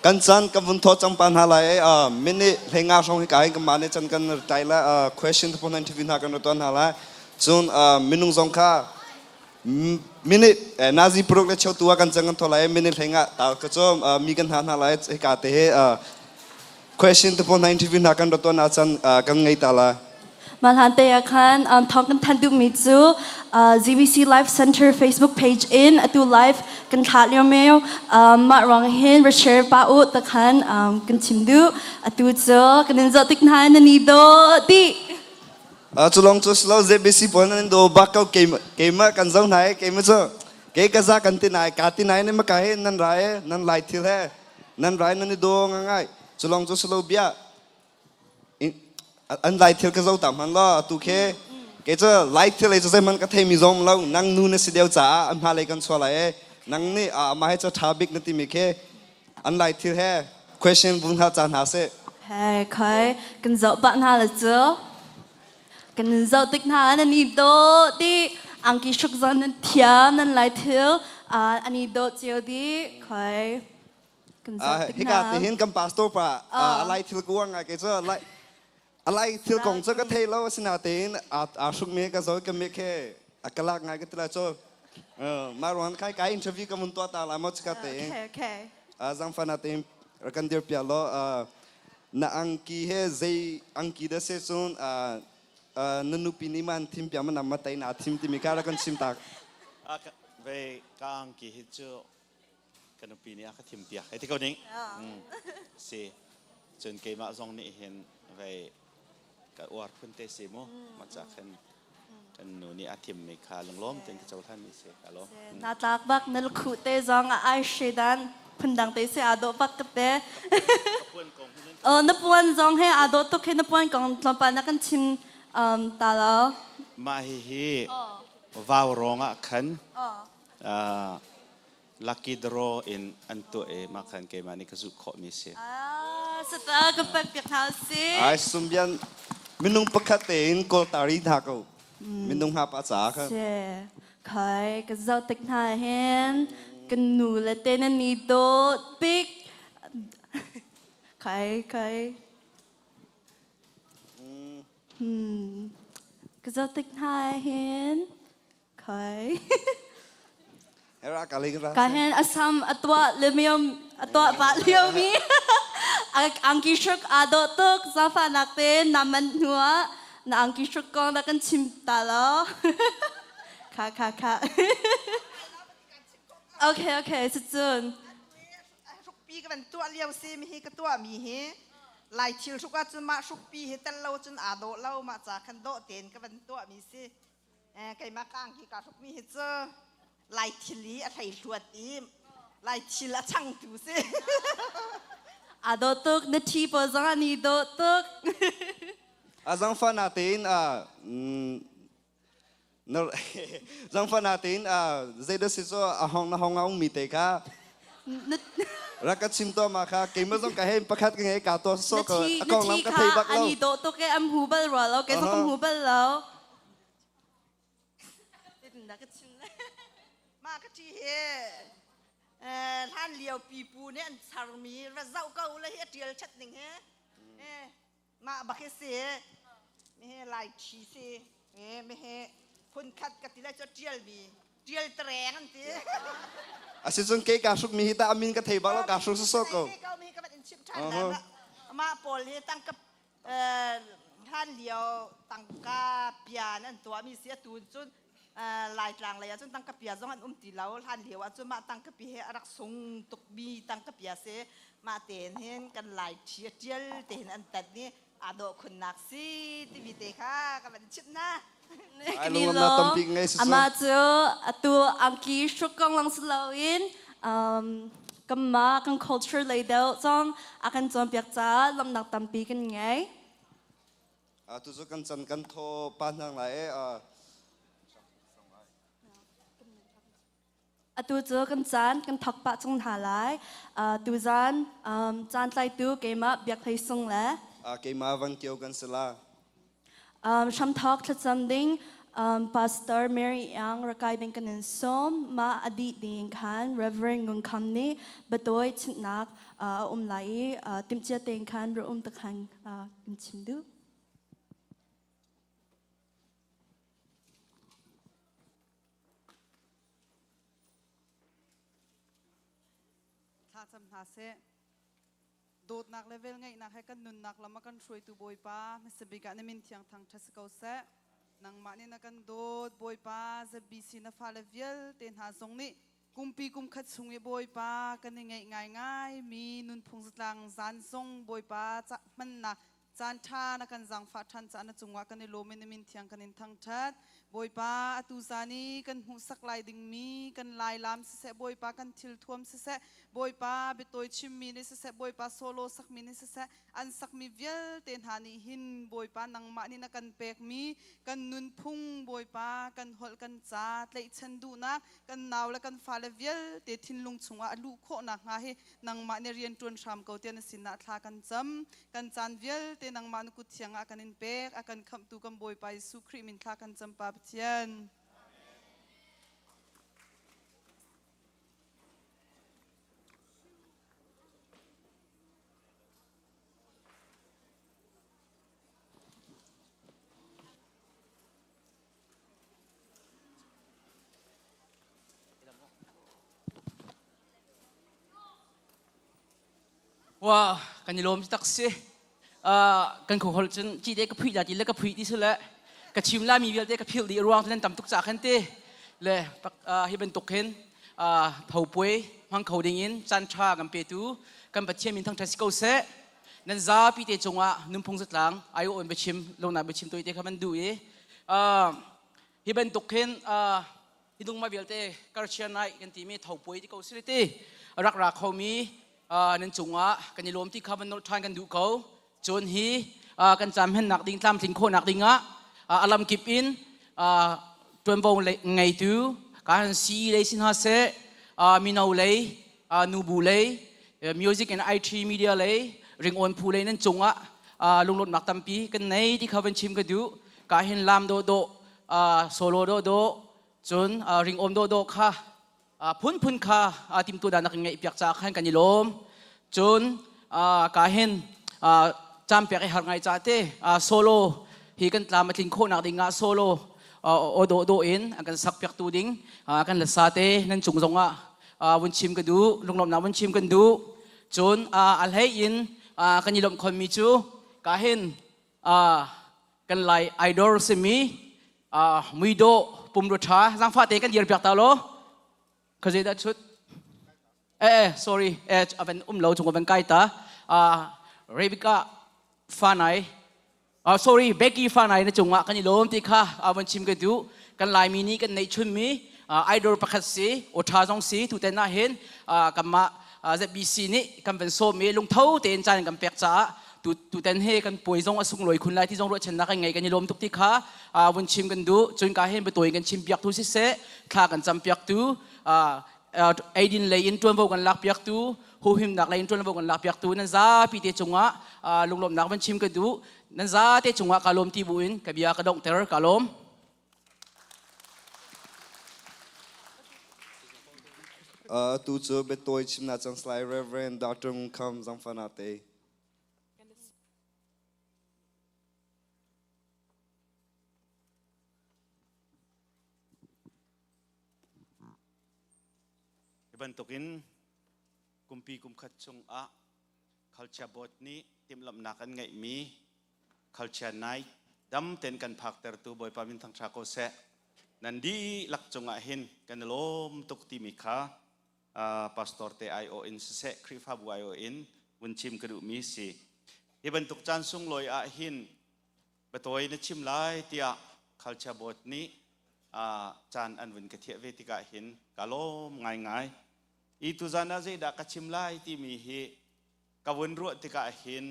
Kan caan kan vun thaw cang pa hna lai. Minute hleinga hrawng hi kai kan mah nih chan kan tai la question te phone interview hna kan ra tuan hna lai. Cun minung zong kha minute nazi paruk le cheu tu ah kan cang kan thaw lai. Minute hleinga ta ka cu mi kan hna hna lai. Hika te he question te phone interview hna kan ra tuan ah chan kan ngei ta la. Malhan te ah khan thawng kan thanh duhmi cu ZBC Life Center Facebook page in atu live kan thlah lio meo mah ruang hin ra share pa u ta khan kan chim duh atu cu kan in zoh tik hna na ni do ti. Cu lawng cu si lo ZBC pawl nan do bak ko keimah kan zo hna i keimah cu ke ka za kan ti nai ka ti nai ne ma ka he nan rai nan lai thil he nan rai nan i do ngai cu lawng cu si lo bia an lai thil ka zo ta hman lo atu khe ke cu lai thil ei cu zeihmanh ka theimi zong lo nang nu na si deuh caah an hmalei kan chuah lai e nang nih amah he cu ṭha bik na timi khi an lai thil he question vun hal ca hna seh. Hey, khai kan zoh pah hna la cu kan zoh tik hna nan i dawh ti angki hruk zong nan thiam nan lai thil an i dawh cio dih khoi. Hika ti hin kan pastor pa a lai thil ka uar ngai kei cu a lai thil kong cu ka thei lo asinain aa hruk mi ka zo ka mi khe a ka lak ngai ka ti lai cu mah ruang kai kai interview ka mun tuah ta la mo chika te zangfana te kan dir pia lo na angki he zei angki da se cun na nupi nih man thim pia ma ma tai na thim timi ka ra kan chim tak. Ve ka angki hi cu ka nupi nih a ka thim piak hei ti ko ning si cun keimah zong nih hin vei ka uar phun te si mu ma ca khan kan nu nih a thim mi kha lunglawm ten ka cohlan mi si ka lawm. Na tlak bak na lukhu te zong a ai she dan phundang te se aa dawh bak ka te. Oh, na puan zong he aa dawh tuk he na puan kong tlawmpal na kan chim ta lo. Mah hihi vau rong ah khan lucky draw in an tuah i mah khan keimah nih ka zuh khawhmi si. Ah, sata ka pek piak hna si. Ai sumbian minung pakhat tein kawl tari hna ko. Minung hna pa ca kha. Si. Khai ka zoh tik hna hin kan nu le te nan ni dawt bik. Khai khai. Ka zoh tik hna hin Khai. Ka hen asam atwa lemiam atwa pa liomi angki shruk aa dawh tuk zafa nak te na man hnuah na angki shruk kong na kan chim ta lo. Kha kha kha. Okay okay cucun. Hrukpi ka van tuah lio si mi hi ka tuah mi hi lai thil hruk ahcun mah hrukpi hi tel lo cun aa dawh lo mah ca khan dawh tein ka van tuah mi si. Keimah ka angki kaa hrukmi hi cu Lai thil i a hleihluat i Lai thil a changtu si. Aa dawh tuk, na ṭhi pawl zong an i dawh tuk. A zangfah natein zangfah natein zeidah si cu a hong na hong a ungmi te kha rak ka chim tuah ma kha keimah zong ka hei pakhat ka ngei ka tuah so ko a konglam ka thei bak lo. An i dawh tuk e am hu bal rua lo kei zong ka hu bal lo. Mah ka ṭi hi hlan lio pipu nih an charmi va zoh ko le hi a ṭial ṭhat ning hi mah bak hi si mi lai ṭhi si mi hi phunkhat ka ti lai cu ṭialmi ṭial tereng an ti. Asicun kei kaa hruk mi hi tah a min ka thei bak lo kaa hruk sawsawh ko. Ko mi ka van in chimh ṭhan mah pawl hi tangka hlan lio tangka pia an tuahmi si atu cun Laitlang lei ah cun tangka pia zong an um ti lo hlan lio ah cun mah tangka pi he a rak sung tukmi tangka pia si mah tein hin kan Lai ṭhi a ṭial te hin an tat ni aa dawh khunnak si timi te kha ka van chimh na. Ai lunglamnak tampi ngei si. Amah cu atu angki hruk kong lang si loin kanmah kan culture lei deuh zong a kan cawnpiak caah lawmhnak tampi kan ngei. Atu cu kan can kan thaw pa hnang lai e. Atu cu kan caan kan thok pah chung hna lai. Tuzan caan tlaitu keimah Biak Hlei Sung le keimah Van Kio kan si la. Hramthok thlacam ding. Pastor Mary Iang rakai ding kan in sawm. Mah a dih ding khan Reverend Ngun Kham nih biatawi chimhnak a um lai i timhcia tein khan ra um takhan kan chim duh. Thlacam hna seh. Dawtnak le velngeihnak he kan nunnak lam a kan hruaitu Bawipa, hmasa bik ah na min thiang thangṭhat si ko seh. Nangmah nih na kan dawt, Bawipa, ZBC na fale vialte hna zong nih kumpi kum khat chung i Bawipa kan i ngeih ngaingai mi nunphung zatlang zan zong Bawipa ca hmannak Caan ṭha na kan zaangfah ṭhan caah na cungah kan i lawm i na min thiang kan in thangṭhat. Bawipa, atu zan i kan hmuhsak lai dingmi kan lailam siseh, Bawipa kan thilthuam siseh, Bawipa biatawi chimmi nih siseh, Bawipa solo sakmi nih siseh, an sakmi vialte hna nih hin Bawipa nangmah nih na kan pekmi kan nunphung, Bawipa kan holh kan ca tlaihchan duhnak kan nau le kan fale vialte thinlung chungah a luh khawh nakhnga hi nangmah nih rian ṭuan hram ko tiah na sinah thla kan cam. Kan caan vialte nangmah na kut thiang ah kan in pek. A kan khamhtu kan Bawipa Jesuh Khrih min thla kan cam Pa Pathian. Wa kan i lawm tak si. Kan kho hol cun ci te ka phui da ti le ka phui ti su le ka chim la mi vialte ka phil di ruang nan tam tuk cha khan ti le hi bantuk hin tho puai hmang kho ding in chan tha kan pe tu kan Pathian min thang tha si ko seh. Nan zapi te cungah nunphung zatlang ayo on biachim longnak biachim toi te kha man du i hi bantuk hin hi dung ma vialte karchian nai kan timi thopuai ti ko si ti rak ra khomi nan cungah kan i lawm ti kha van nolh ṭhan kan duh ko. Cun hi kan cam hennak ding tlamtling khawhnak dingah alam kip in ṭuanvo ngeitu kan si lei si hna seh, mino lei, nubu lei, music and IT media lei, ringawn phu lei nan cungah lunglawmhnak tampi kan nei ti kha van chim ka duh. Ka hin lam dawhdawh, solo dawhdawh, cun ringawm dawhdawh kha phunphun kha timtu dan kan ngeih piak caah khan kan i lawm. Cun ka hin campiak i har ngai ca te solo hi kan tlam a tlin khawhnak ding ah solo aw dawh dawh in an kan sak piak tu ding kan lasa te nan cung zong ah vun chim ka duh, lunglawmhnak vun chim kan duh. Cun a hlei in kan i lawmh khonmi cu ka hin kan Lai idol simi muidawh pumrua ṭha zaangfah te kan dir piak ta law khaze dah chut eh sorry eh avan um lo chung avan kai ta. Rebecca Fanai, sorry, Becky Fanai na cungah kan i lawm ti kha avan chim ka duh. Kan Laimi nih kan neih chunmi idol pakhat si, aw ṭha zong si. Tuten ah hin kanmah ZBC nih kan van sawm i lungtho tein caan kan pek caah tuten he kan puai zong a sunglawi khun lai ti zong ruahchannak kan ngei. Kan i lawm tuk ti kha vun chim kan duh. Cun ka hin biatawi kan chim piak tu siseh, thla kan cam piak tu, eidin lei in ṭuanvo kan lak piak tu, huhimnak lei in ṭuanvo kan lak piak tu nan zapi te cungah lunglawmhnak van chim ka duh. Nan zate cungah ka lawm ti bu in ka bia ka donghter. Ka lawm. Tu cu biatawi chimnak cang slai Reverend Dr. Ngun Kham Zangfana te. Hi bantukin kumpi kumkhat chungah Culture Board nih timhlamhnak an ngeihmi Culture Night dam ten kan phaktertu Bawipa min thangṭha ko seh. Nan dihlak cungah hin kan i lawm tuk timi kha pastor te aiawh in siseh, Khrihfabu aiawh in vun chim ka duhmi si. Hi bantuk caan sunglawi ah hin biatawi na chim lai tiah Culture Board nih caan an vun ka thiah ve tikah hin ka lawm ngaingai. I tuzan ah zeidah ka chim lai timi hi ka vun ruah tikah hin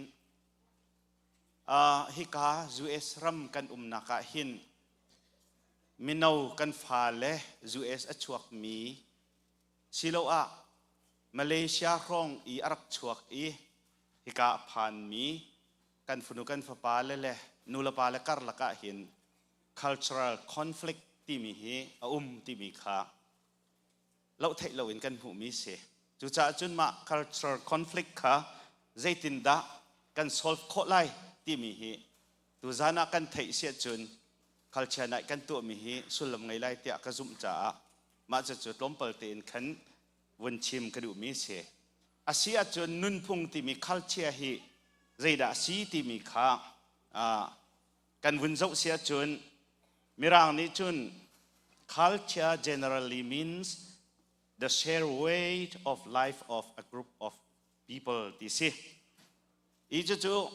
hika US ram kan umnak ah hin mino kan fale US a chuakmi siloah Malaysia hrawng i a rak chuak i hika a phanmi kan fanu kan fapa le le nulepa le karlak ah hin. Cultural conflict timi hi a um timi kha loh theih loin kan hmuhmi si. Cucaah cun mah cultural conflict kha zeitindah kan solve khawh lai timi hi tuzan ah kan theih si ahcun culture night kan tuahmi hi sullam ngei lai tiah ka zumh caah mah cucu tlawmpal tein khan vun chim ka duhmi si. A si ahcun nunphung timi culture hi zeidah a si timi kha kan vun zoh si ahcun Mirang nih cun culture generally means the shared way of life of a group of people ti si. I cucu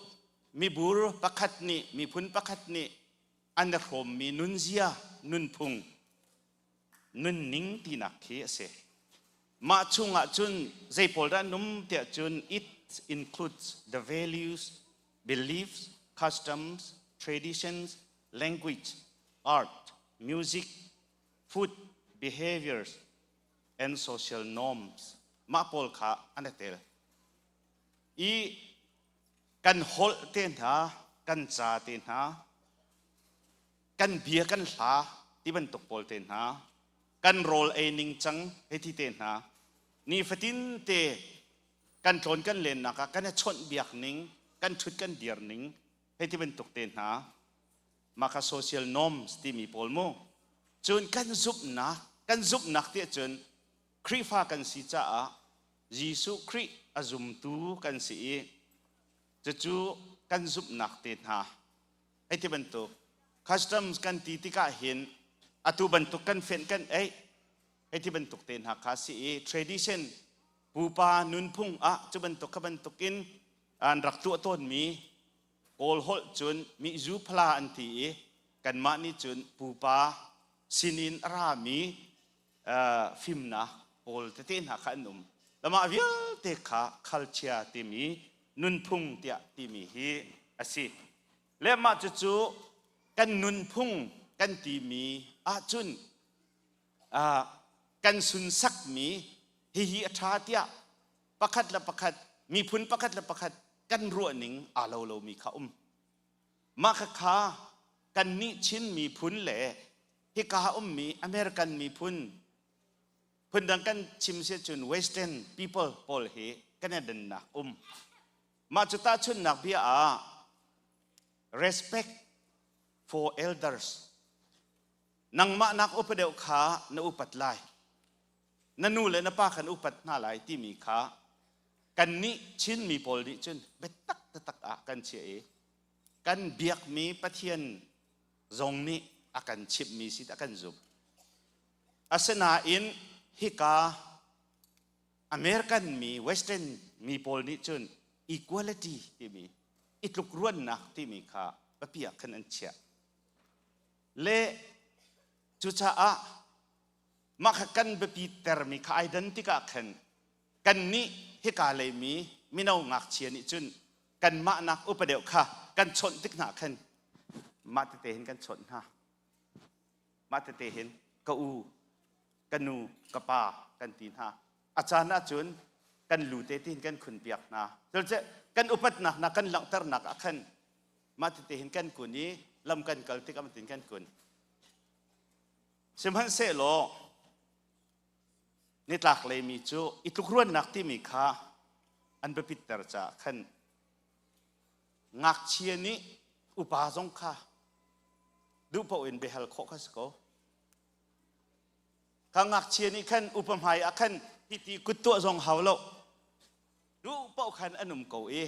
mibur pakhat nih miphun pakhat nih an i hrawmmi nunzia, nunphung, nunning tinak khi a si. Mah chungah cun zei pawl dah an um tiah cun it includes the values, beliefs, customs, traditions, language, art, music, food, behaviors, and social norms. Mah pawl kha an i tel. I kan holh te hna, kan ca te hna, kan bia kan hla ti bantuk pawl te hna, kan rawl ei ning cang hei ti te hna, nifatin te kan tlawn kan lennak ah kan i chawnh biak ning, kan ṭhut kan dir ning, hei ti bantuk te hna mah kha social norms timi pawl mu cun kan zumhnak kan zumhnak ti ahcun Khrihfa kan si caah Jesuh Khrih a zumtu kan si i cucu kan zumhnak te hna hei ti bantuk customs kan ti tikah hin atu bantuk kan fenh kan eih hei ti bantuk te hna kha si i tradition pupa nunphung ah cu bantuk kha bantuk in an rak tuah tawnmi Kawl holh cun mihzu phala an ti i kanmah nih cun pupa sinin a rami fimnak pawl tete hna kha an um. Mah vialte kha culture timi nunphung tiah timi hi a si. Le mah cucu kan nunphung kan timi ahcun kan sunsakmi hihi a ṭha tiah pakhat le pakhat miphun pakhat le pakhat kan ruahning aa lo lomi kha um. Mah khakha kannih Chin miphun le hika ummi American miphun phundang kan chim si cun Western people pawl hi kan i dannak um. Mah cu tahchunhnak bia ah respect for elders nangmah nak upa deuh kha na upat lai na nu le na pa khan upat hna lai timi kha kannih Chin mi pawl nih cun biatak taktak ah kan chiah i kan biakmi Pathian zong nih a kan chimhmi si a kan zumh. Asinain hika American mi Western mi pawl nih cun equality timi i tlukruannak timi kha biapi ah khan an chiah. Le cucaah mah kha kan biapi termi kha ai dan tikah khan kannih hika leimi mino ngakchia nih cun kanmah nak upa deuh kha kan chawnh tik hna khan mah tete hin kan chawnh hna mah tete hin ka u ka nu ka pa kan ti hna a caan ahcun kan lu te tin kan khun piak hna culce kan upatnak na kan langhternak ah khan mah tete hin kan kun i lam kan kal tik ah tin kan kun Sihmanhsehlaw nitlak leimi cu i tlukruannak timi kha an biapitter caah khan ngakchia nih upa zong kha duh paoh in biahal khawh kha si ko. Kha ngakchia nih khan upa hmai ah khan hiti kut tuah zong hau lo. Duh paoh khan an um ko i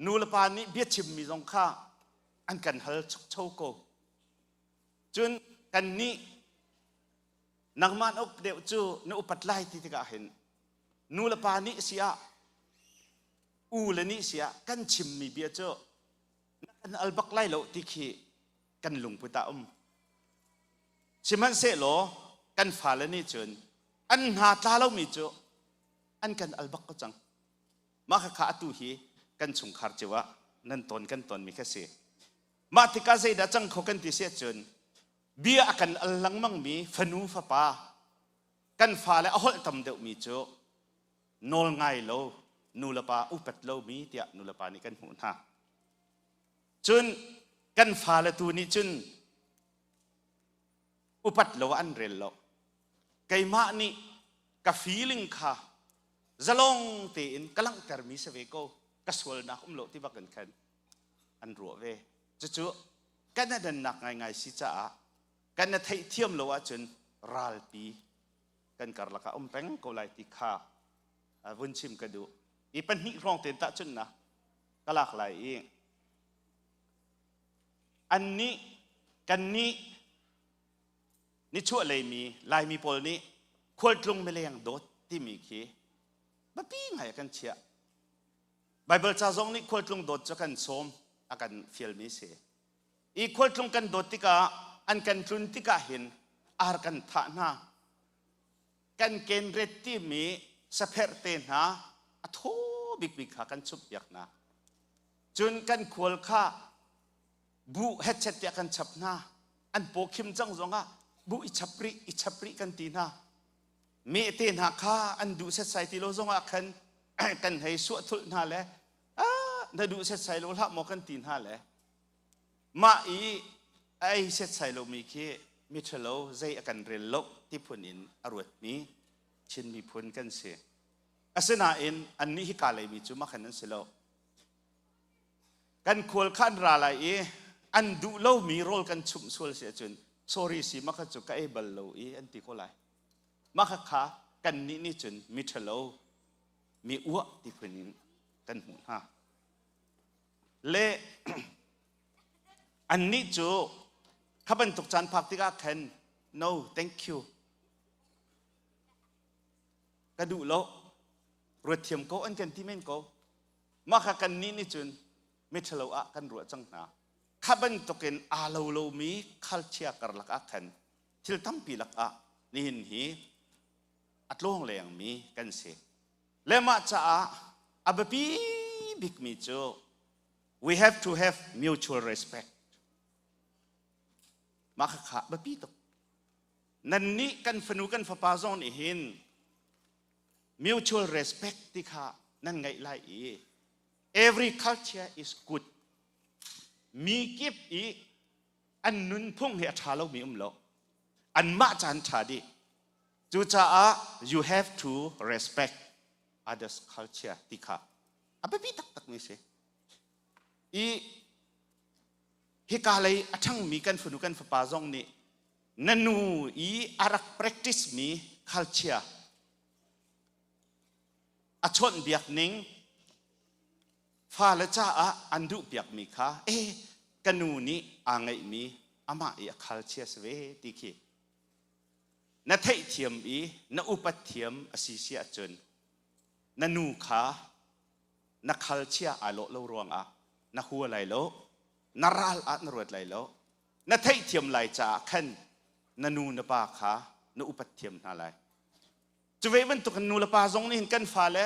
nu le pa nih biachimmi zong kha an kan hal chukcho ko. Cun kannih nangmah na uk deuh cu na upat lai ti tikah hin nu le pa nih si ah u le nih si ah kan chimmi bia cu na kan al bak lai lo ti khi kan lungput ah um. Sihmanhsehlaw kan fale nih cun an hna tla lomi cu an kan al bak ko cang. Mah khakha atu hi kan chungkhar cio ah nan ton kan tonmi kha si. Mah tikah zeidah cang kho kan ti si ahcun bia a kan al lengmangmi fanu fapa kan fale a holh tam deuhmi cu nawl ngai lo nu le pa upat lomi tiah nu le pa nih kan hmuh hna. Cun kan fale tu nih cun Upat lo ah an rel lo. Keimah nih ka feeling kha zalong tein ka langhtermi si ve ko. Ka sualnak um lo ti bak in khan an ruah ve. Cucu kan a dannak ngaingai si caah kan na theihthiam lo ahcun ralpi kan karlak ah um peng ko lai ti kha vun chim ka duh. I pahnih hrawng tein tahchunhnak ka lak lai i annih kannih nichuah leimi Laimi pawl nih khualtlung mileng dawt timi khi biapi ngai a kan chiah. Baibal ca zong nih khualtlung dawt cu kan sawm a kan fialmi si. I khualtlung kan dawt tikah an kan tlun tikah hin ar kan thah hna. Kan kenret timi sapherh te hna a thaw bikmi kha kan chumhpiak hna. Cun kan khual kha buh hetchet tiah kan chap hna. An paw khim cang zongah buh i chap rih, i chap rih kan ti hna. Mehte hna kha an duh setsai ti lo zongah khan kan hei suah thulh hna le ah na duh setsai lo hlah maw kan ti hna le mah i a ei setsai lomi khi miṭhalo zei a kan rel lo ti phun in a ruatmi Chin miphun kan si. Asinain annih hi kaa leimi cu mah khan an si lo. Kan khual kha an ra lai i an duh lomi rawl kan chumh sual si ahcun sorry si mah kha cu ka ei bal lo i an ti ko lai. Mah kha kha kannih nih cun miṭhalo mi uah ti phun in kan hmuh hna. Le annih cu kha bantuk caan phak tikah khan no thank you ka duh lo ruat thiam ko an kan ti men ko mah kha kannih nih cun miṭhalo ah kan ruah cang hna kha bantukin aa lo lomi culture karlak ah khan thil tampi lakah nihin hi a tlawng lengmi kan si le mah caah a biapi bikmi cu we have to have mutual respect mah kha kha biapi tuk nannih kan fanu kan fapa zong nih hin mutual respect ti kha nan ngeih lai i every culture is good mi kip i an nunphung hi a ṭha lomi um lo anmah caan ṭha dih cucaah you have to respect others culture ti kha a biapi taktak mi si i hika lei a ṭhangmi kan fanu kan fapa zong nih na nu i a rak practice mi culture a chawnhbiak ning fale caah an duhpiakmi kha e ka nu nih aa ngeihmi amah i a culture si ve ti khi na theihthiam i na upat thiam a si si ahcun na nu kha na culture aa lawh lo ruangah na hua lai lo na ral ah na ruat lai lo na theihthiam lai caah khan na nu na pa kha na upat thiam hna lai Cu ve bantuk in nu le pa zong nih hin kan fale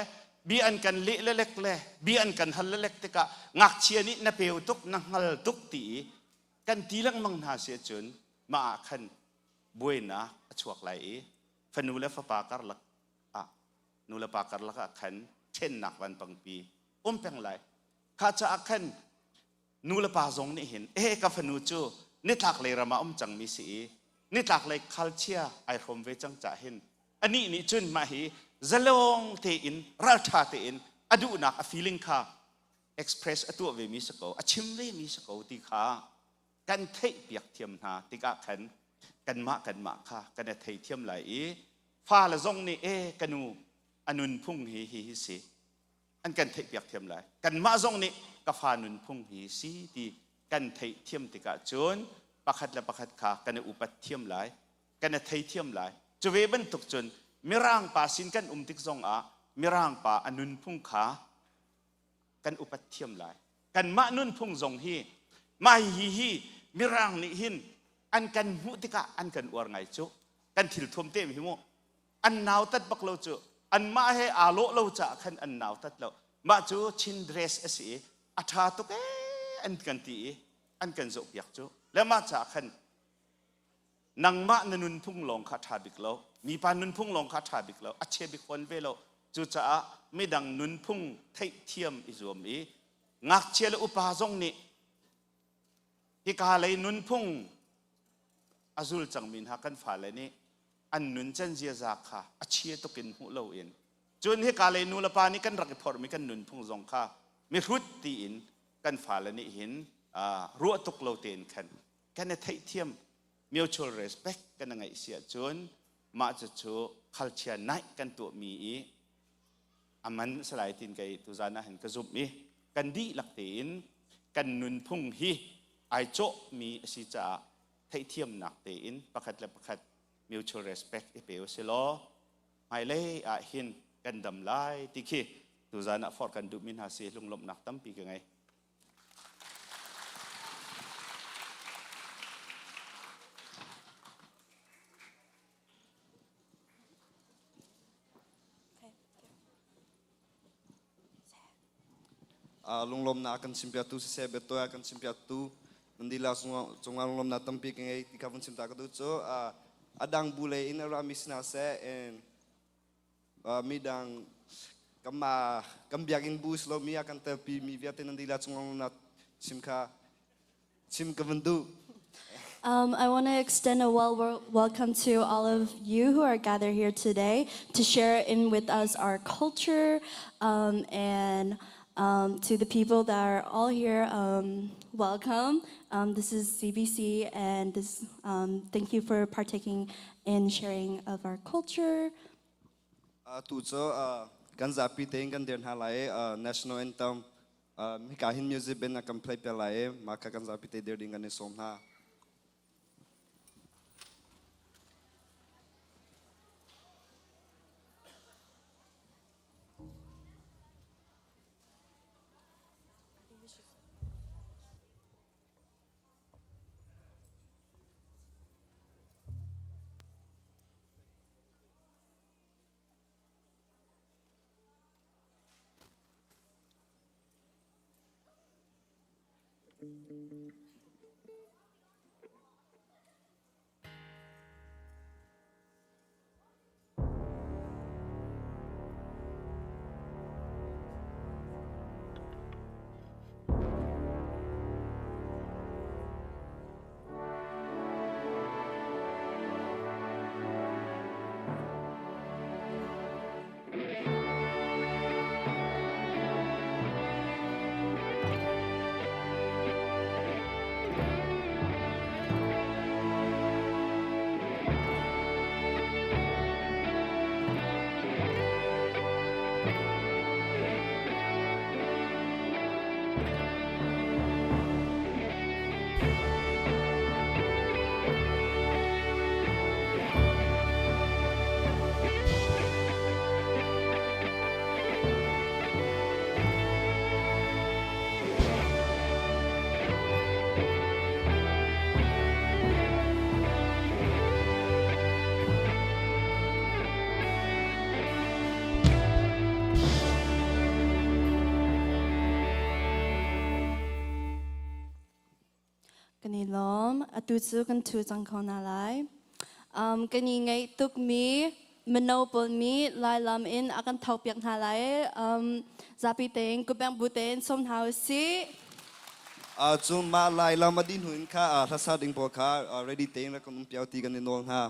bia an kan leh le lek le bia an kan hal le lek tikah ngakchia nih na peu tuk na hngal tuk ti i kan ti lengmang hna si ahcun mah ah khan buainak a chuak lai i fanu le fapa karlak ah nu le pa karlak ah khan ṭhennak vanpangpi um peng lai. Kha caah khan nu le pa zong nih hin eh ka fanu cu nitlak lei ram ah um cangmi si i nitlak lei khalchia ai hrawm ve cang cah hin anih nih cun mah hi zalong tein ralṭha tein a duhnak a feeling kha express a tuah ve mi si ko a chim ve mi si ko ti kha kan theih piak thiam hna tikah khan kanmah kanmah kha kan i thei thiam lai i fale zong nih e ka nu a nunphung hi hi hi si an kan theihpiak thiam lai. Kanmah zong nih ka fa nunphung hi si ti kan theih thiam tikah cun pakhat le pakhat kha kan i upat thiam lai, kan i thei thiam lai. Cu ve bantuk cun Mirang pa sin kan um tik zongah Mirang pa a nunphung kha kan upat thiam lai. Kanmah nunphung zong hi mah hi hi Mirang nih hin an kan hmuh tikah an kan uar ngai cu. Kan thil thuam te hi mu an nautat bak lo cu anmah he aa lawh lo caah khan an nautat lo mah cu Chin dress a si i a ṭha tuk ee an kan ti i an kan zohpiak cu le mah caah khan nangmah na nunphung lawng kha ṭha bik lo mipa nunphung lawng kha ṭha bik lo a chia bik fawn ve lo cucaah midang nunphung theihthiam i zuam i ngakchia le upa zong nih hika lei nunphung. A zul cangmi hna kan fale nih an nuncan ziaza kha a chia tuk in hmuh loin cun hika lei nu le pa nih kan rak i phorhmi kan nunphung zong kha mihrut tiin kan fale nih hin ruah tuk lo tein khan kan i theihthiam mutual respect kan ngeih si ahcun mah cucu khalchia naih kan tuahmi i a man salai tin kei tuzan ah hin ka zumh i kan dihlak tein kan nunphung hi ai cawhmi a si caah theihthiamnak tein pakhat le pakhat mutual respect i pe usih law hmailei ah hin kan dam lai ti khi tuzan ah forh kan duhmi hna si lunglawmhnak tampi ka ngei. Lunglawmnak kan chimpiaktu siseh biatawi a kan chimpiaktu nan dihlak cungah lunglawmnak tampi ka ngei ti kha vun chim ta ka duh cu a dang bu lei in a rami si hna seh and midang kanmah kan biakinn bu si lomi a kan telpi mi vialte nan dihlak cungah lunglawmnak chim kha chim ka vun duh. I want to extend a well welcome to all of you who are gathered here today to share in with us our culture and to the people that are all here, welcome. This is CBC, and this, thank you for partaking in sharing of our culture. Tu cu kan zapi tein kan dir hna lai i national anthem hika hin music band a kan play piak lai i mah kha kan zapi te dir ding kan i sawm hna. Kan i lawm. Atu cu kan ṭhu cang ko hna lai. Kan i ngaih tukmi mino pawl nih Lailam in a kan thokpiak hna lai. Zapi tein kutbeng bu tein sawm hna u sih. Cu mah Lailam a dih hnu in kha hlasa ding pawl kha ready tein rak kan um piao ti kan i nawl hna.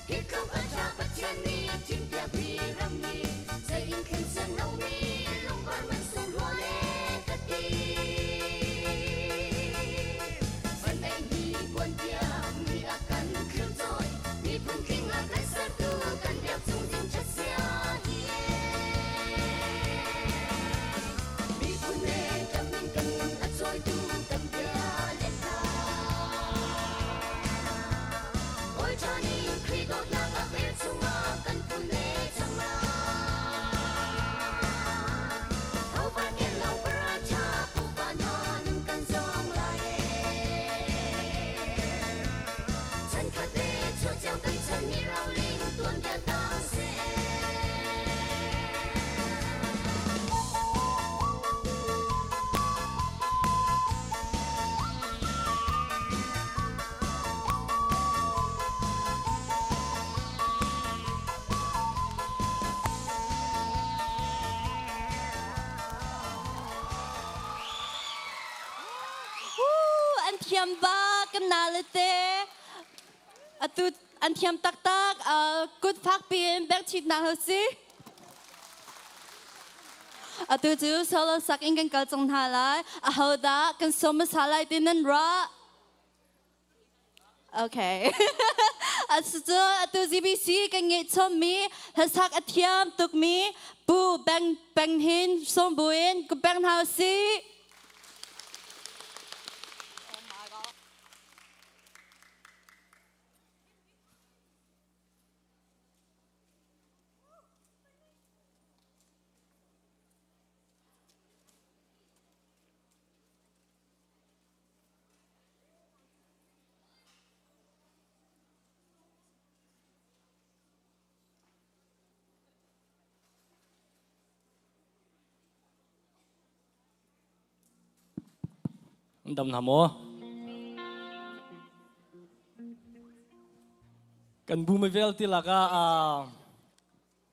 Hi tluk a ṭha Pathian nih thimpiakmi ram hi zei in thlen sian lomi lungvar man sung rua le ka ti. Van ei hi buan tiang mi a kan thlir cawi, miphun tling a kan sertu kan biak chung ding ṭhat sia hi. Miphun le kan min kan nun a cawitu kan bia le hla. Bawi ṭha nih Khrih dawtnak a vel chungah kan phun le cang lai. Tho par ken lo para ṭha pupa hna nun kan zawng lai ee. Chan khat le chuah cio kan chan mi roling tuanbia tang seh. Woo, an thiam bak kan na le te. Atu an thiam taktak. Kut fak piin bek chit na ho si. Atu cu solo sak in kan kal cang hna lai. Ahodah kan sawm hmasa lai ti nan ruah? Okay. Atu atu ZBC kan ngeih chommi hlasak a thiam tukmi Pu Beng Peng Hin sawm buin ku peng hna usih. Dam hna maw? Kan bu mi vialte lakah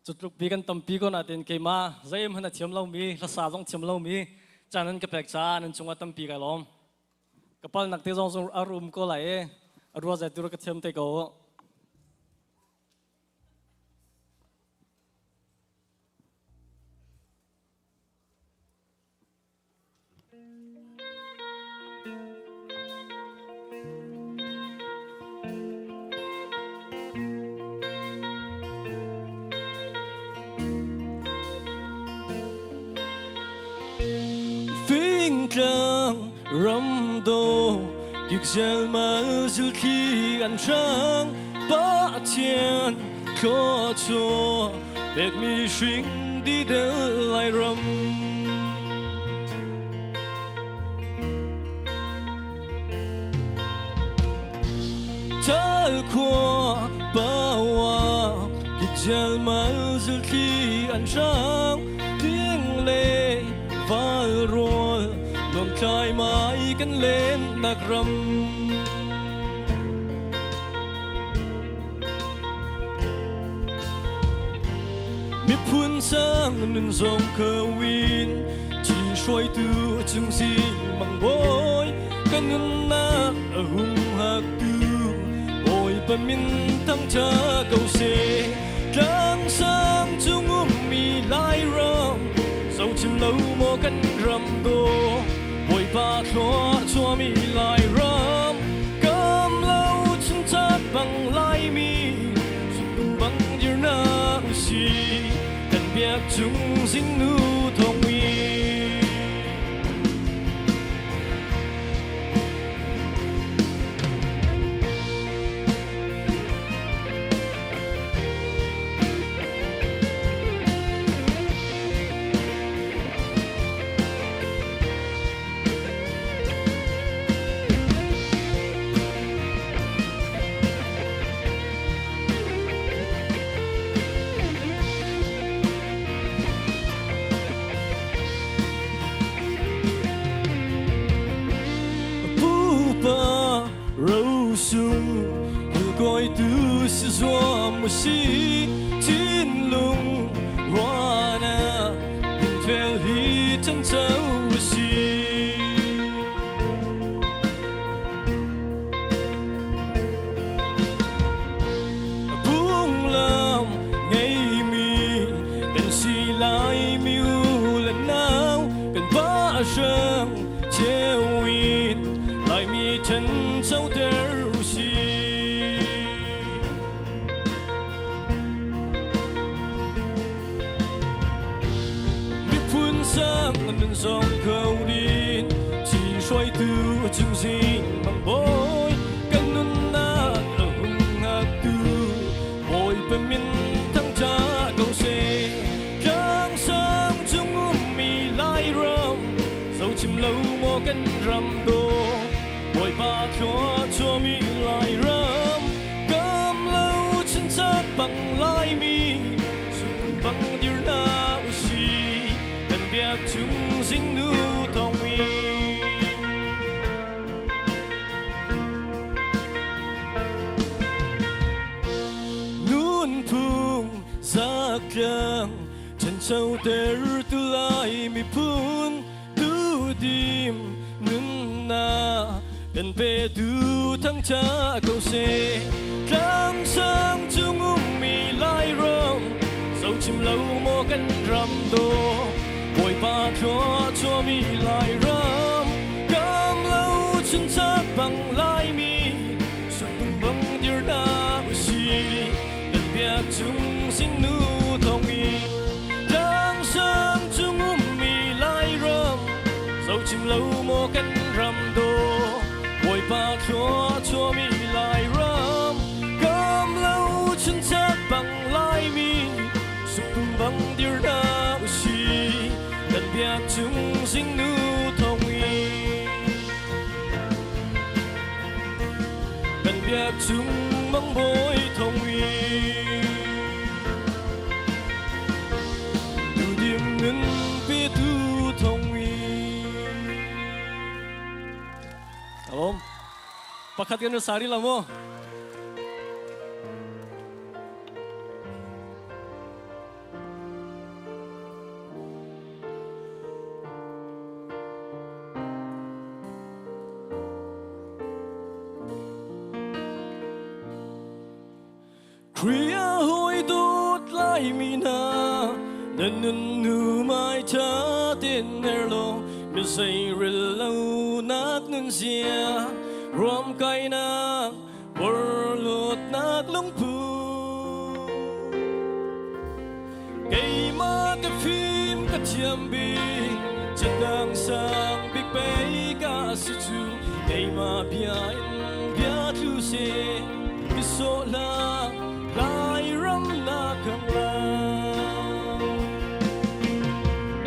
cutluk pi kan tampi ko nain keimah zeihmanh a thiam lomi hlasa zong thiam lomi caan an ka pek caah nan cungah tampi kai lawm. Ka palnak te zong a rum ko lai i a rua zai tu ka thiam te ko. Fingtlang ramdo kikzel mal zilthli an hrang Pathian thluachuah pekmi hring didel Lairam. Tal khua pawa kikzel mal zilthli an hrang Ting le val rual nuamtlai mai kan len nak ram. Miphun sang nun zong kawin chi hruaitu cung sing mang bawi kan nunnak a hum hak tu Bawipa min thangṭha ko seh tlang sang cung ummi Lairam zochim lo maw kan ram daw Bawipa thlua chuami Lairam kam lo chungchat bang Laimi sungtung bang dirna usi kan biak cung zingnu thongwi. Pupa rosung kilkawitu si zuam si thinlung ruana fel hi ṭhancho si. tiang nun zong kho din chi hruaitu cung zing bang bawi kan nunnak a hung ngaktu Bawipa min thangṭha ko seh. Tlangsang cung ummi Lairam zochim lo maw kan ram daw Bawipa thlua chuami Lairam kam lo chinchak bang Laimi sun bang dir hna usi kan biak chung zingnu thawngmi. Nunphung zatlang ṭhanchoter tu lai miphun duhdim nunnak kan petu thangṭha ko seh. Tlangsang cung ummi Lairam zochim lo maw kan ram daw Bawipa thlua chuami Lairam kam lo chunchak bang Laimi Suttung bang dir hna usih kan biak chung singnu thawng i tlangsang cung ummi Lairam zochim lo maw kan ram daw Bawipa thlua chuami Lairam kam lo chunchak bang Laimi suttung bang dir hna usih kan biak chung singnu thawng i Kan biak chung mang bawi thong i duhdim nun petu thong i. Alom. Pakhat kan sari la mo. Khrih a hawi dawt laimi hna nan nun nu mai tha ten her lo mi zei rel lo nak nun zia ruam kainak porhlawtnak lungphu Keimah ka fim ka thiam bik Catang sang bik pei ka si cu Keimah bia in bia tlu se Ka sawh hlah Lairam na khang lai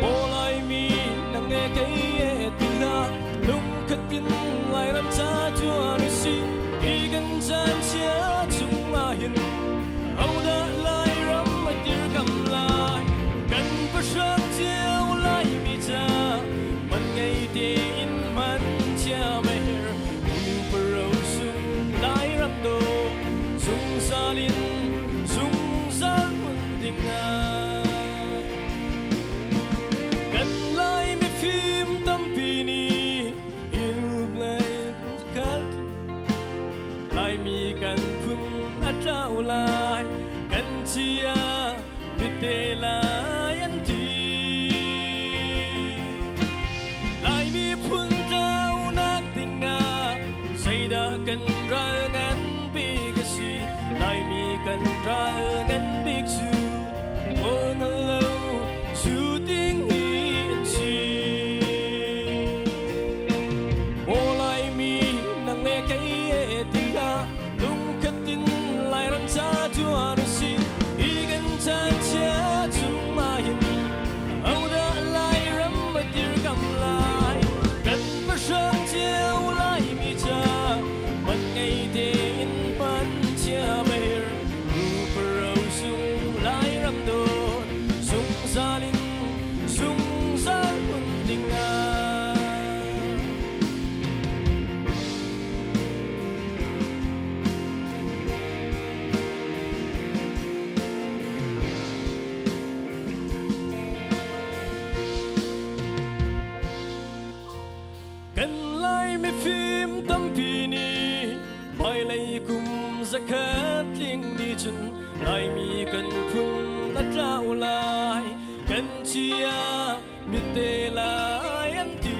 Maw Laimi nang e kei e ti hlah Lungkhat in Lairam ca tuan usih Hi kan caan chia chung ah hin Hodah Lairam a dirkam lai Kan pahrang cio Laimi ca man ngei tein man thiam a herh Nu paro sung Lairam do zungzal in zungzal hmun ding ah Kan Lai mifim tampi nih Laimi kan phun a tlau lai kan chia bite lai an ti Laimi phun tlaunak dingah zeidah kan ral ngan bik a si Laimi kan ral ngan bik cu Kawl lo cu ding hi an si Maw Laimi nang le kei e tiah lungkhat in Lairam ca tuan usih hi kan chan chia chung ah hin hodah Lairam a dirkam lai kan pahrang cio Laimi ca man ngei tein pan chia mer Ruparo sung Lairam dawt zungzal in zungzal hmun ding ah. Kan Lai mifim tampi nih hmailei kum zakhat tling ni cun Laimi kan phun a tlau lai kan chia mitte lai an ti.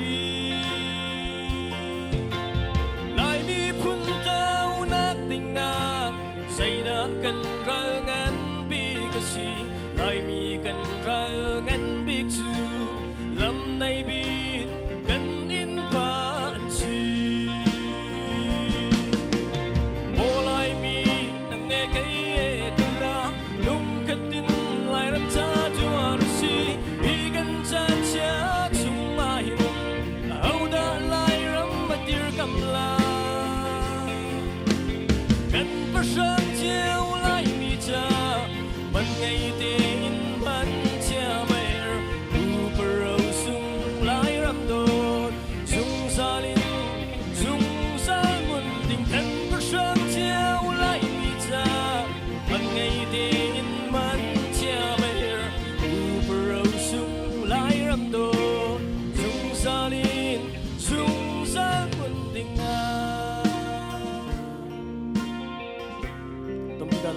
Laimi phun tlaunak dingah zeidah kan ral ngan bik a si Laimi kan ral ngan bik cu lam.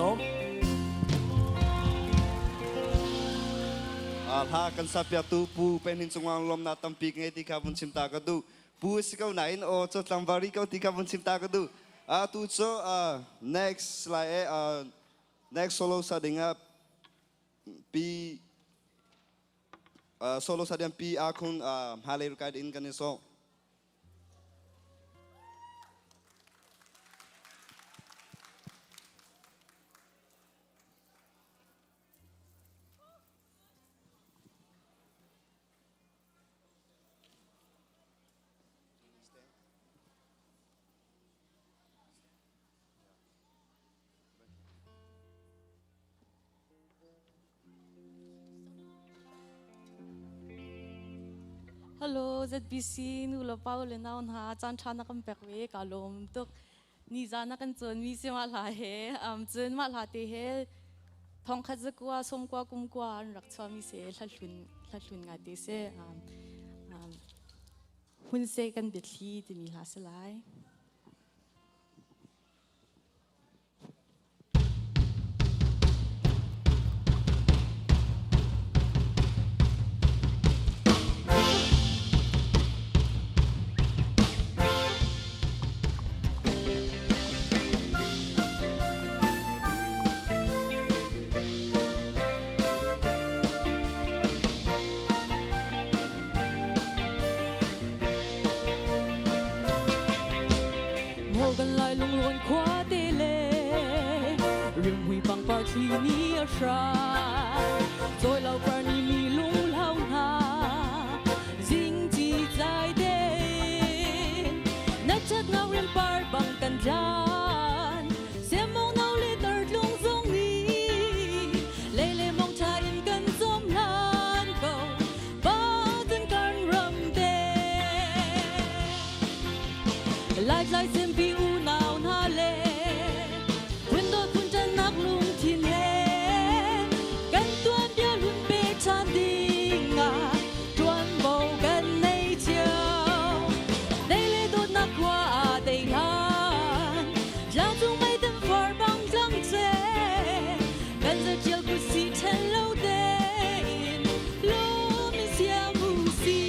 lawm. Hla kan sa piaktu Pu Penin Cungwang lawmnak tampi ngei ti kha vun chim ta ka duh. Pu si ko nain aw cu tlangval ri ko ti kha vun chim ta ka duh. Tu cu next slide next solo sa ding ah Pi solo sa ding Pi A Khun hmalei kai din kan i sawh. Hello ZBC nu le pa le nau hna caan ṭha na kan pek ve ka lawm tuk. Ni zan na kan cawn mi si mah hla he cun mah hla te he thongkhat zakua sawmkua kumkua an rak chuah mi si hla hlun hla hlun ngai te si. Hun se kan biathli timi hla si lai. Morgan lai lunglawn khua te le rimhui pangpar thli ni a hrai Cawi lo par ni mi lung hlau hna zing ci tlai te na chat ngau rim par bang kan tlan Siamong no le tar tlung zong ni le le mong tha in kan zom lan ko ba tun kan ram te Lai tlai sempi unau hna le phun dawt phun ṭannak lungthin he kan tuanbia hlun pe ṭhan ding ah ṭuanvo kan nei cio. Dei le dawtnak khua ah tei hlan tlangcung meitem far bang tlang ce kan zaṭial kut si ṭhen lo tein lawm in siam u sih.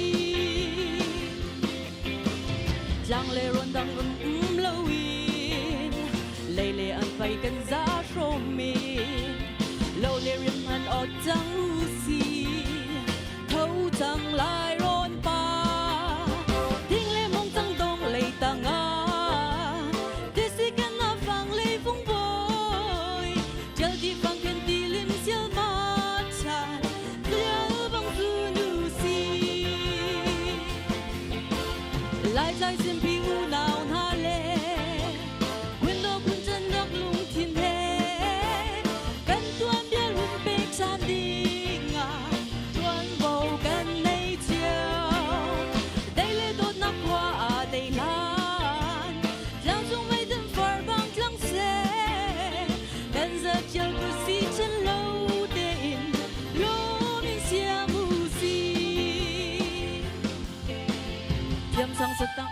Tlang le rawn dang um loin lei le an fai kan za hrawm in lo le riam hman awt cang u si tho cang lai rawn pa thing le mong cang dong lei tangah tisi kan na fang lei vung boi tial ti fang khen ti lim sial ma chan tial bang zu nu si Lai simpi unau hna le Window kun canak lungthin he kan tuanbia lung pek caan ding ah tuanvo kan nei cio. Dei le dawtnak khua ah dei hlan tlangcung meidin far bang tlang seh kan zatial ku si chan lo tein lawm in siam u si. Thiamsang satang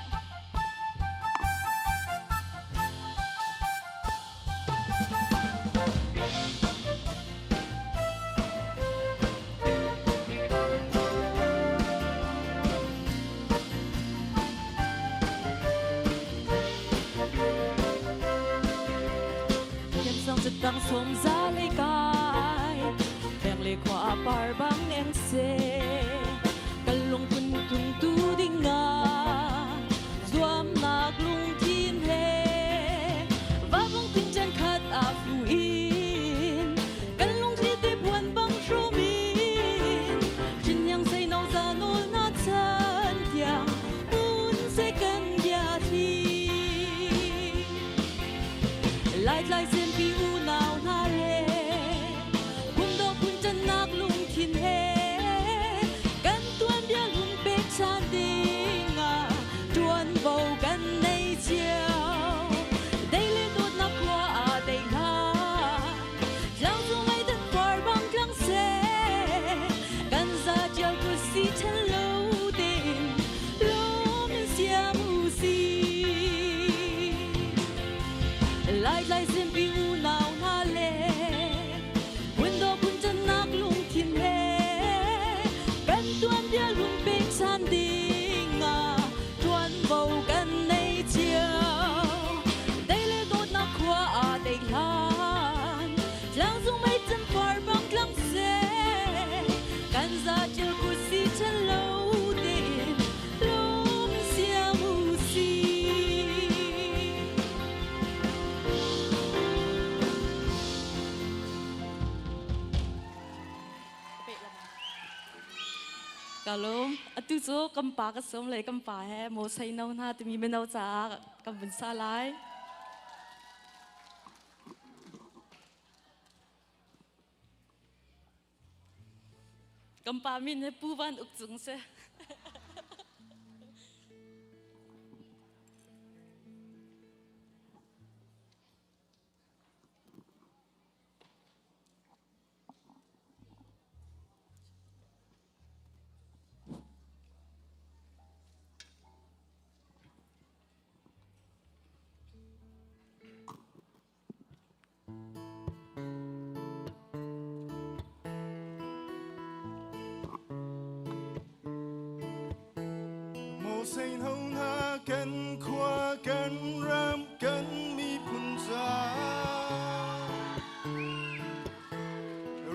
Thiamsang satang som za lei kai Peng le khua par bang eng se Kan lungphun tungtu ding ah zuamnak lungthin he vavung tin chen khat a fu in kan lungthli te buan bang hrum in Hrinyang sei no za nol na chan tiang un se kan bia thi Lai tlai sempi unau hna le phun do phun ṭannak lungthin he kan tuanbia lung pek ṭhan ding ah ṭuanvo kan nei. Tlangcung mei far bang tlang seh kan za ṭil ku si chan lo tein lawm siam u sih. Ka lawm. Atu cu kan pa ka sawm le kan pa he maw sei no hna timi mino caah kan vun sa lai. Kan pa min he Pu Van Uk Cung si. Maw sein ho hna kan khua kan ram kan miphun ca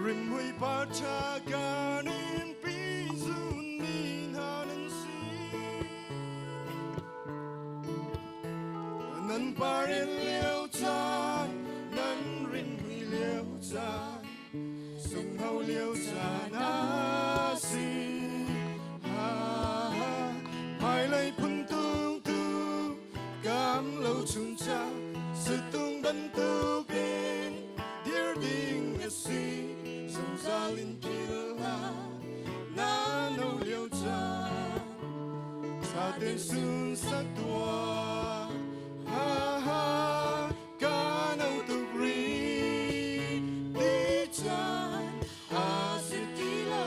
rimhmui par ṭha kan in pi zun mi hna nan si. Nan par in lio caan, nan rinhmui lio caan, sunghno lio caan a si. Ha ha, hmailei phun tung tu, kam lo chung cha, situng bantukin dir ding a si, zungzal in phil hlah, na no lio caan. Sa sun sak tua ha ha ka no tuk ri ti caan a si ti lo.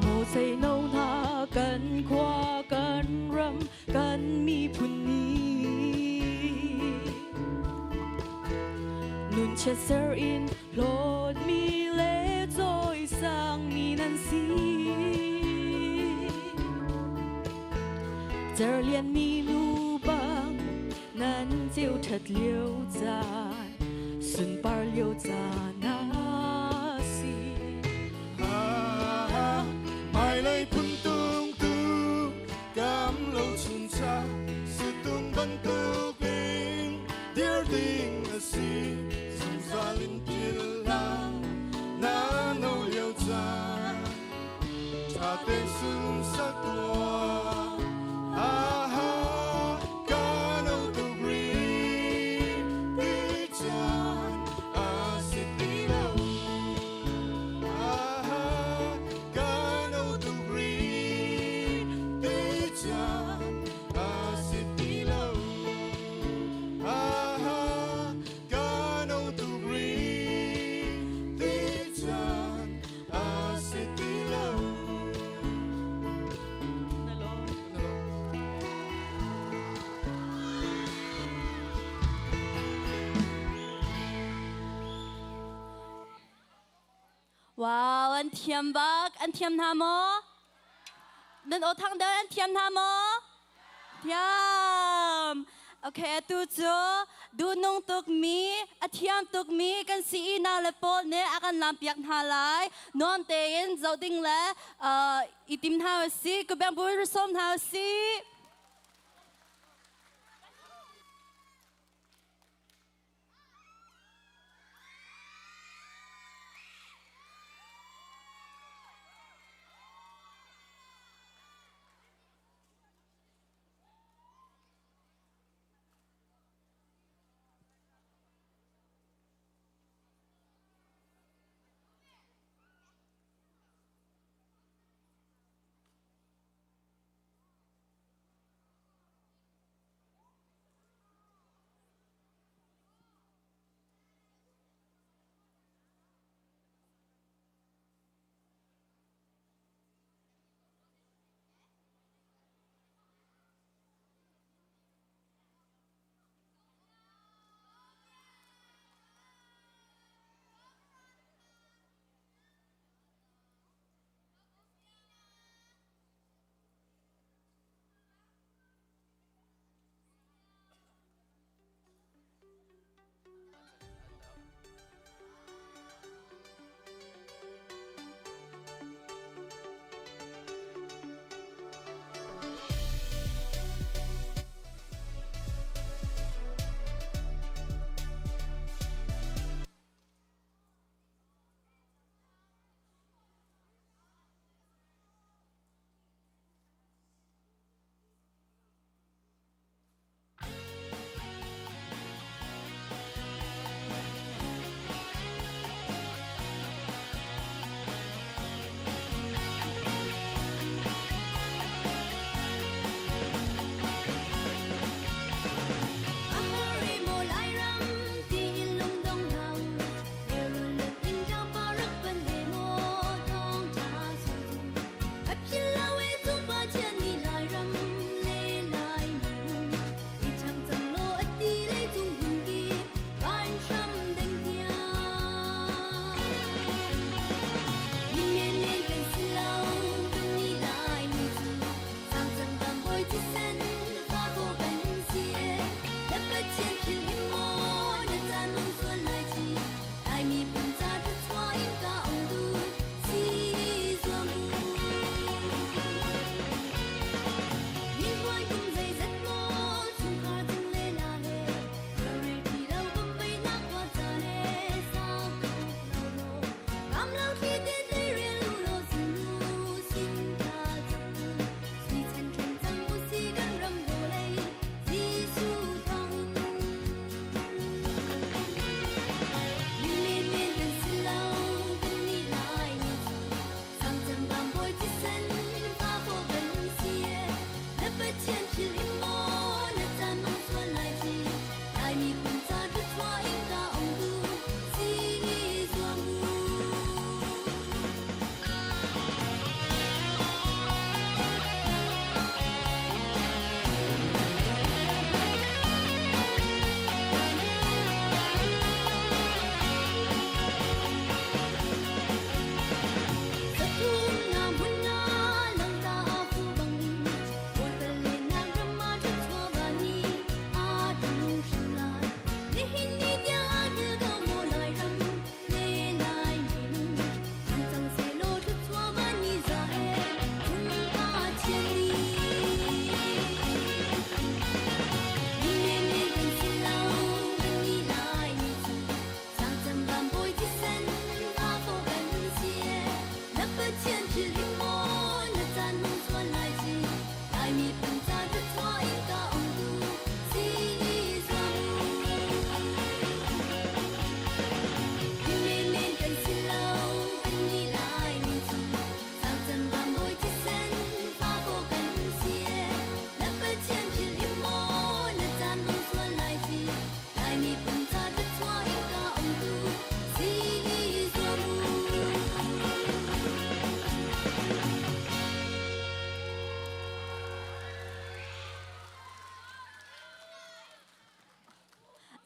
Maw sei no hna kan khua kan ram kan miphun nih nun chiatser in hlawtmi le cawisangmi nan si. Cerlianmi nu bang nan ceu ṭhat lio caan sunpar lio caan a si. Hmailei phun tung tu kam lo chung cha situng bantukin dir ding a si zungzal in phil hlah na no lio caan ṭha tein sung sak tuah ha ha ka no tuk ri ti caan a si ti lo ha ha ka no tuk ri ti caan a si ti lo ha ha ka no tuk ri ti caan a si ti lo. Na lawm. Wow, an thiam bak. An thiam hna maw? Nan aw thang deuh an thiam hna maw? Thiam. Okay, atu cu duhnung tukmi, a thiam tukmi kan si na le pawl nih a kan lampiak hna lai. Nuam tein zoh ding le uh, i tim hna usih, kubeng bu sawm hna usih.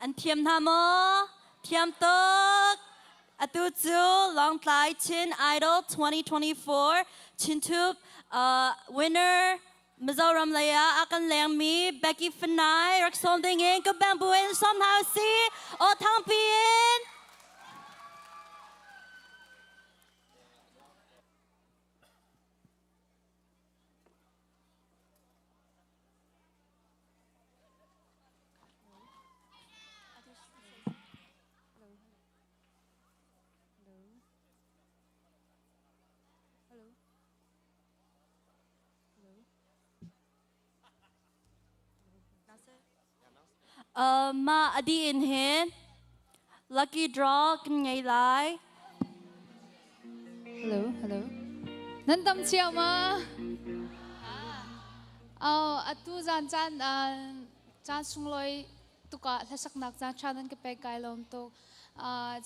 An thiam hna maw? Thiam tuk! Atu cu Lawngtlai Chin Idol 2024 Chintube uh, winner Mizoram lei ah a kan lengmi Becky Fanai rak sawm ding in ka bamboo in sawm hna usih. Aw thangpi in. Uh, mah a dih in hin lucky draw kan ngei lai. Hello, hello. Nan tam cio ma? Oh, atu zan caan caan sunglawi tukah hlasaknak caan tha nan ka pek kai lawm tuk.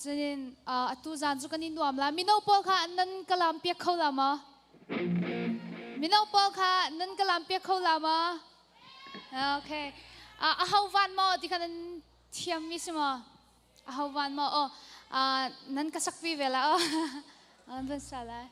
Cunin atu zan cu kan i nuam la. Mino pawl kha nan ka lam piak kho la ma? Mino pawl kha nan ka lam piak kho la ma? Okay. A ho van maw ti kha nan thiam mi si maw? A ho van maw? Oh, nan ka sak pi ve la. Oh, an van sa lai.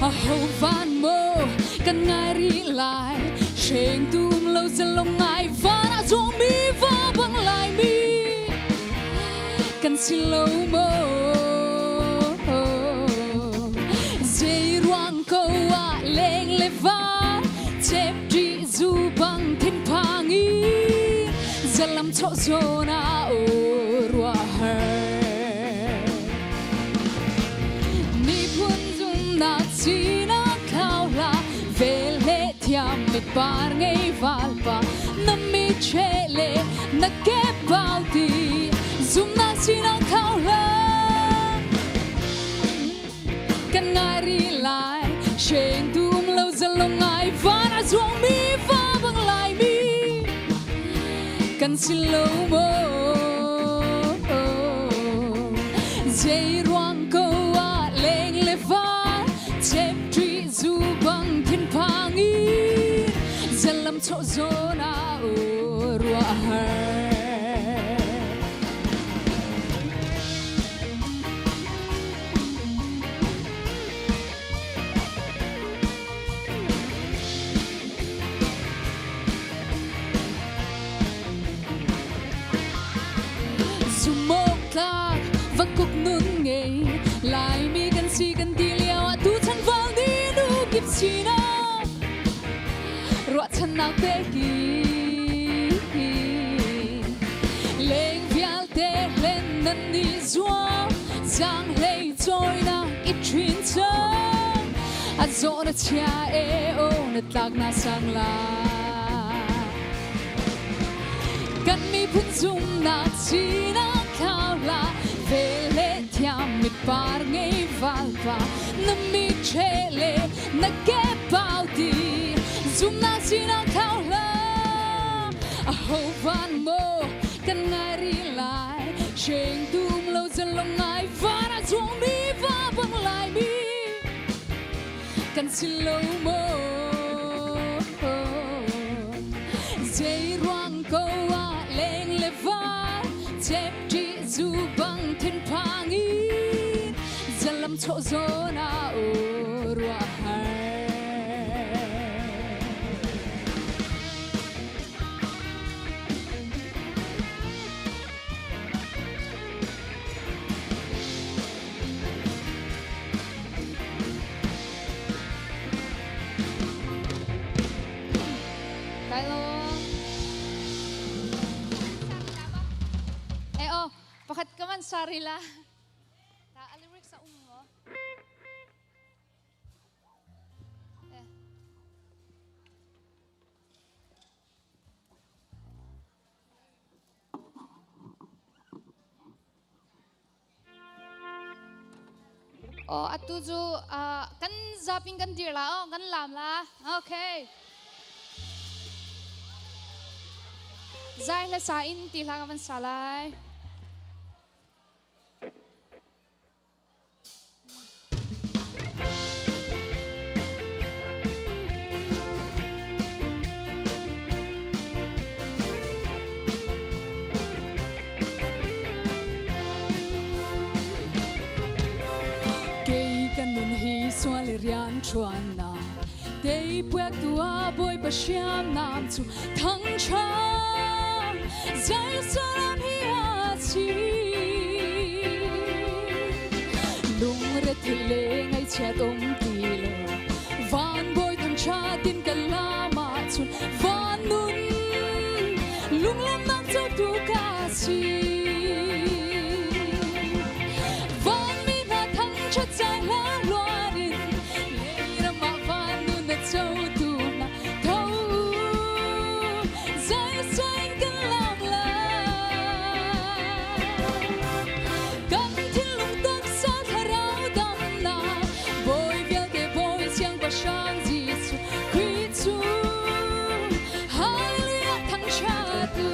Aho van maw kan ngai rih lai Hrengtu um lo zalong ngai van ah zuangmi va bang laimi kan si lo maw Zei ruang ko ah leng le van chep ṭi zu bang thinphang i zalam chawh zawn ah o ruah har Miphun zumnak sinak thlau hlah vel le thiam mitpar ngei valpa na mi che le na ke pau ti zumnak sinak thlau hlah kan ngai ri lai sheng tum lo zalong ngai van a zuang mi va bang lai mi kan si lo maw Zei ruang ko ah leng le van chep ṭi zu bang thinphang in zalam chawh zawn ah o ruah har. Sumawktlak vakuk nun ngei Laimi kan si kan ti lio ah tuchan val ni nu kip sinak ruahchannak peki leng vialte hlen nan ni zuam zang hlei cawinak i ṭhin cang a zawh na chia e o na tlak na sang la Kan miphun zumnak sinak thlau hlah vel le thiam mitpar ngei valpa na mi che le na ke pau ti zumnak sinak thlau hlah aho van maw kan ngai ri lai sheng tum lo zalong ngai van a zuang mi va bang lai mi kan si lo maw Zei ruang ko ah leng le van chep ṭi zu bang thinphang in zalam chawh zawn ah o ruah har. Kai lo. Eh oh, pakhat ka man sari la. Ta a lyrics a um mo. Eh. Oh, atu cu uh, kan zapin kan dir la oh, kan lam la. Okay. Zai hla sa in ti hla ka van sa lai. Kei kan nun hi sual i rian ṭuannak Tei puak tu ah Bawipa hriamnam cu thangṭhat Jerusalem hi a si. Lungrethei le ngaihchiat um ti lo van bawi thangṭhat in kan lam ahcun van nun lunglawmhnak cotu ka si. Vanmi hna thangṭhat cang hla luan in leiram ah van nun a cotu hna tho u zeizong kan lam lai. Kan thinlung taksa thlarau damnak Bawi vialte Bawi Siangpahrang Jesuh Khrih cu Hallelujah thangṭhat u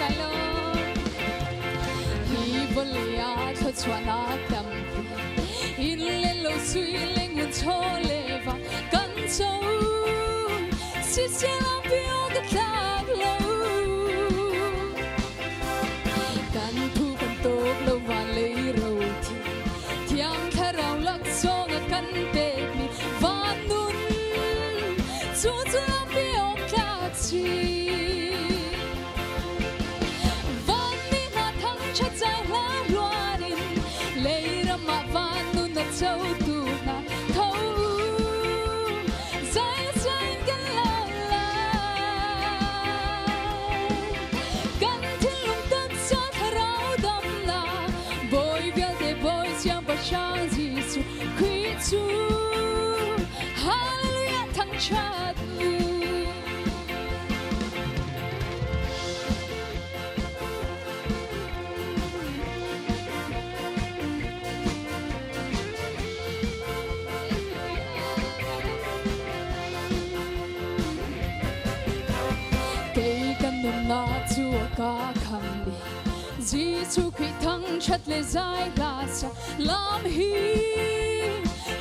kai lawm. Hi vawlei ah thluachuahnak tampi inn le lo sui le ngun chaw le va kan co siseh lampi awk ka tlak lo kan phu kan tuk lo van lei ro thi thiang thlarau laksawng a kan pekmi van nun cu cu lampi awk tlak si Vanmi hna thangṭhat zai hla hluan in leiram ah van nun a cotu hna tho u zai zai in kan lo lai. Kan thinlung taksa thlarau damnak Bawi vialte Bawi Siangpahrang Jesuh Khrih cu Hallelujah thangṭhat u. Kei kan nunnak cu a ka kham i Jesuh Khrih thangṭhat le zai hla sa lam hi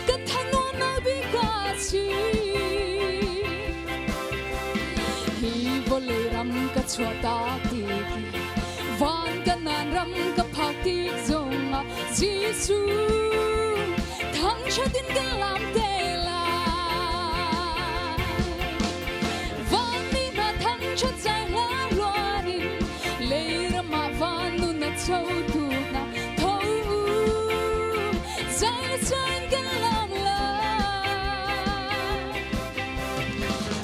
ka thanuamnak bik a si. Hi vawlei ram ka chuahtak tik i van kanan ram ka phak tik zongah Jesuh thangṭhat in kan lam te lai. Vanmi hna thangṭhat zai hla ruan in leiram ah van nun a cotu hna tho u zai le zai in kan lam lai.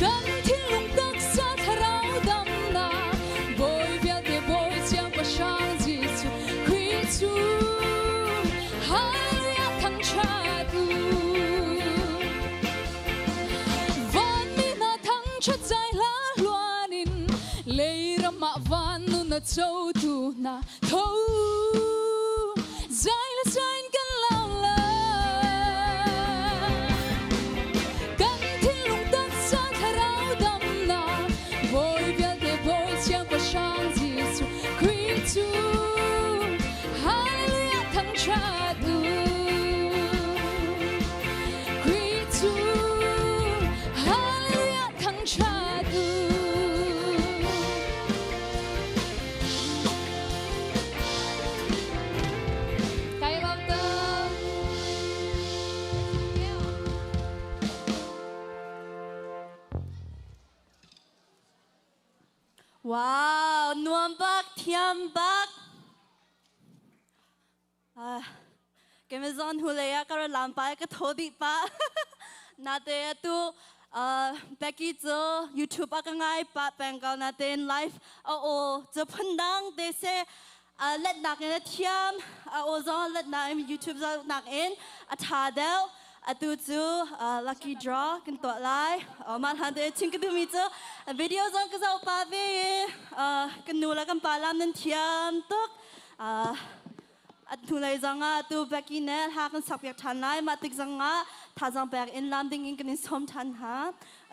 Kan thinlung taksa thlarau damnak Bawi vialte Bawi Siangpahrang Jesuh Khrih cu Hallelujah thangṭhat u. Vanmi hna thangṭhat zai hla hluan in leiram ah van nun a cotu hna tho u zai le zai in kan lau lai. Kan thinlung taksa thlarau damnak Bawi vialte Bawi Siangpahrang Jesuh Khrih cu Hallelujah thangṭhat u. Khrih cu Hallelujah thangṭhat u. Kai lawm tuk. Wow, nuam bak, thiam bak. Ah, kemi zon hu le ya ka ra lam pa ka tho dih pa. Na te atu uh, Becky cu YouTube a ka ngai pa peng ko na te live a o cu phundang te se uh, let nak in a thiam a o zong let nak in YouTube zong nak in a tha deuh atu cu uh, lucky draw kan tuah lai uh, mah hlan te chim ka duhmi cu video zong ka zoh pa ve uh, kan nu le kan pa lam nan thiam tuk uh, at hnulei zongah tu Becky ne hla kan sak piak ṭhan lai mah tik zongah thazaang pek in lam ding in kan in sawm ṭhan hna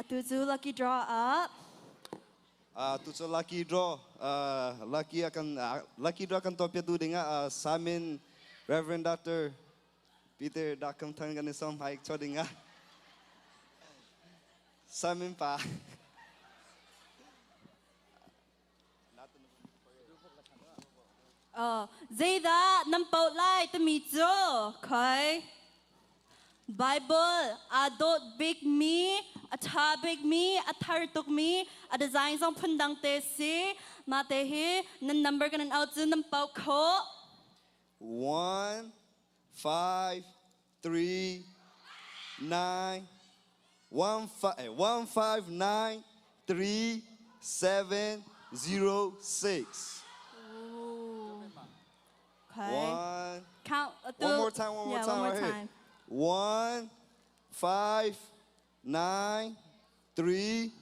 atu cu lucky draw ah. Tu cu lucky draw lucky akan lucky draw kan tuah piatu ding ah Samin Reverend Dr. Peter Dakam Thang kan i som haik cho ding ah Samin pa. Zeidah nan poh lai timi cu khoi Bible aa dawt bikmi, a ṭha bikmi, a thar tukmi, a design zong phundang te si. Mah te hi nan number kan in out cu nan poh khawh. 1 5 3 9 1 5 1 5 9 3 7 0 6. Okay. One. Count. One more time. One more yeah, time. One more right here. time. 1 5 9 3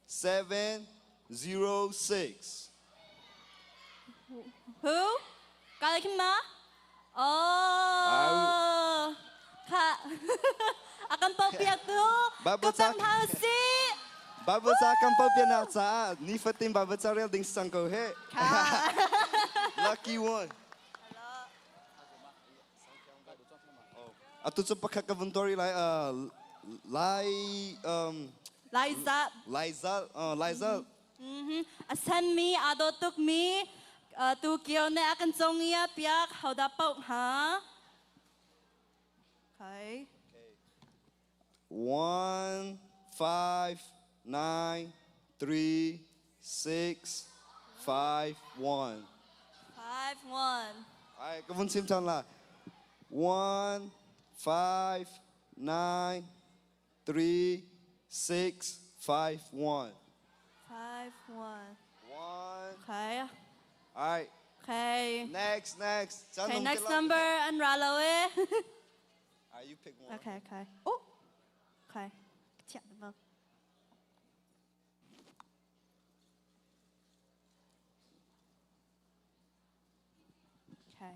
7 0 6. Who? Kala kim ma? Oh. Kha. Akan pau piak tu. Bible Kapang ca- hausi. Bible ca kan pau pianak caah nifatin Bible ca rel ding sang ko he. Lucky one. Atu cu pakhat ka vun tori lai lai um Liza. Liza Liza A sanmi aa dawt tukmi tu kio ne a kan cong i a piak hodah paoh hnga? Okay. 1 5 9 3 6 5 1. 5 1. Ai, ka vun sim than la. 1 5 9 3 6 5 1. 5 1. 1. Okay. All right. Okay. Next, next. Okay, next number an ra lo e. All right, you pick one. Okay, okay. Oh. Okay. Chiah bang. Okay.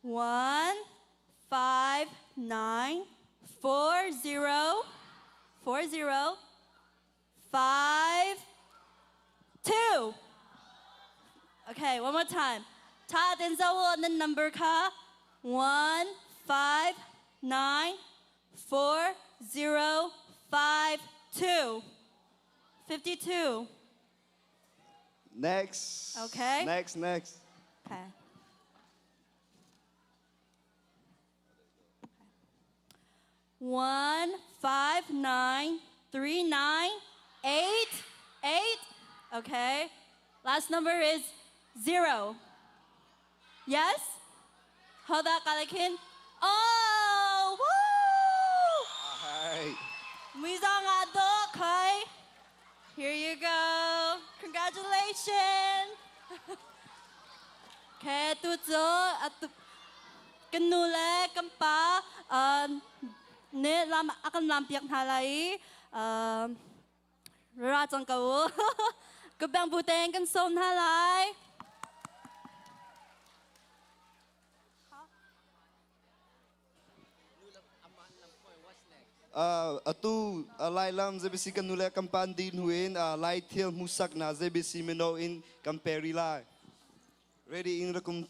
1 5 9 4 0 4 0 5 2. Okay, one more time. Ta den zo nan number ka 1 5 9 4 0 5 2. 52. Next. Okay. Next, next. Okay. 1 5 9 3 9 8 8. Okay. Last number is 0. Yes? Hold that, Kalakin. Oh, woo! All right. Mizong ado, okay? Here you go. Congratulations. Okay, tu cu atu kan nu le kan pa nih lam a kan lam piak hna lai i ra cang ko u. Ka bang bu tein kan sawm hna lai. Atu Lailam ZBC kan nule kan pan din huin Lai thil hmusak na ZBC mino in kan peri lai. Ready in rakum.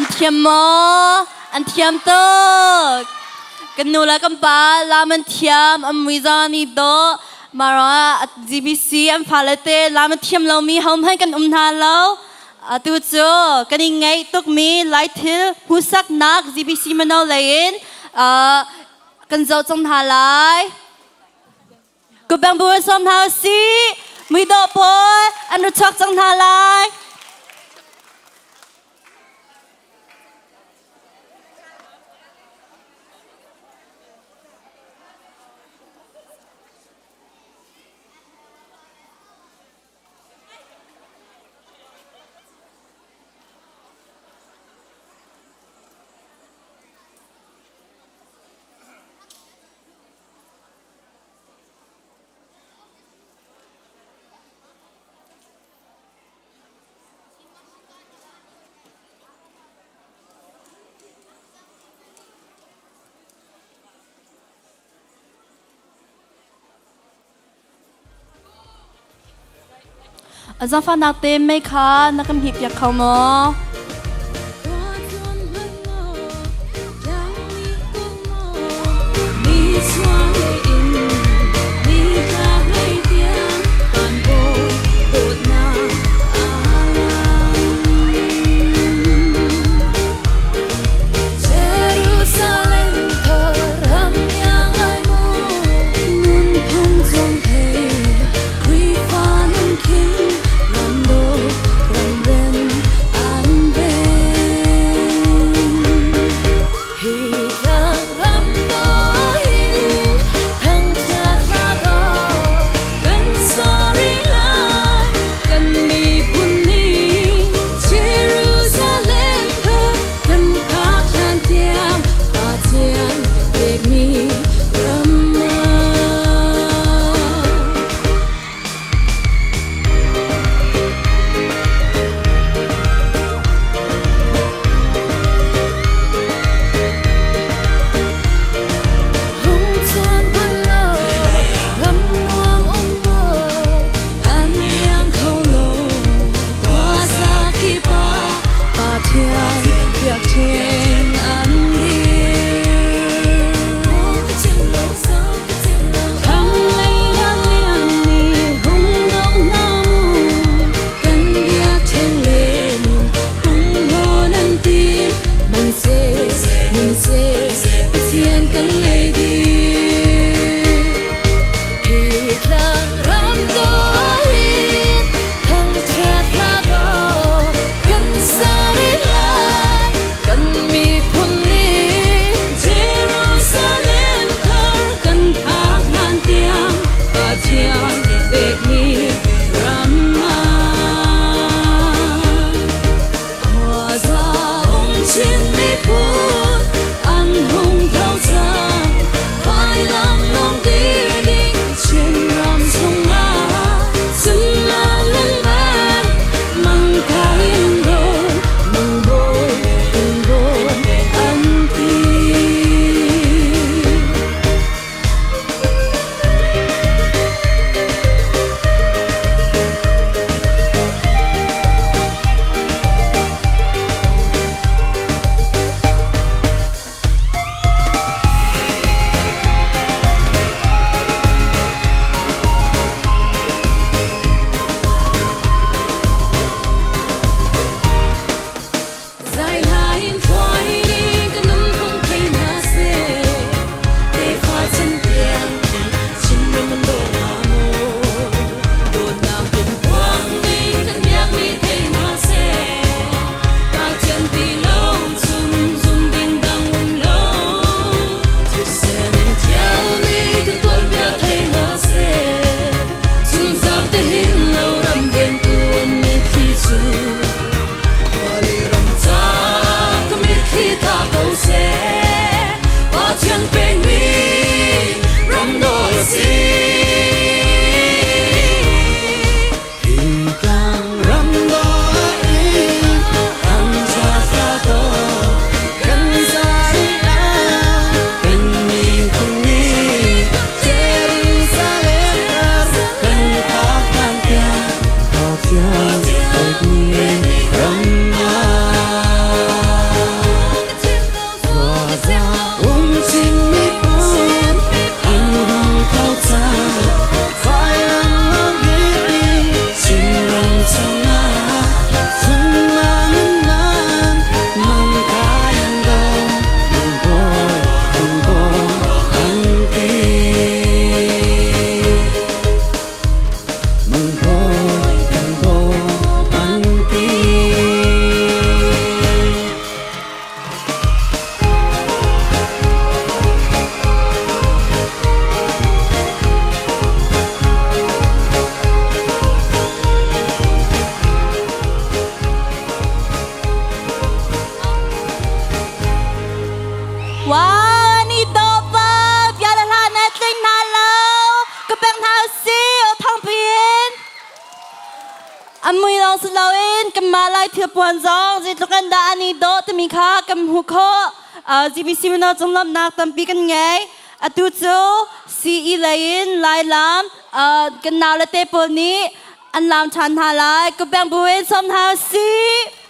An thiam maw? An thiam tuk. Kan nu le kan pa lam an thiam, an mui zong an i dawh. Mah ruangah GBC an fale te lam a thiam lomi hohmanh kan um hna lo. Atu cu kan i ngaih tukmi Lai thil hmuhsaknak GBC mino lei in kan zoh cang hna lai. Kubang bu an sawm hna usih. Muidawh pawl an ra chuak cang hna lai. Zaangfahnak te mei kha na kan hmihpiak kho maw? A mui lawng si loin kanmah Lai thilpuan zong zeitluk in dah an i dawh timi kha kan hmuh khawh. GBC mino cunglawmhnak tampi kan ngei. Atu cu CE lei in Lai lam kan naule te pawl nih an laam ṭhan hna lai. Kutbeng bu in sawm hna usih.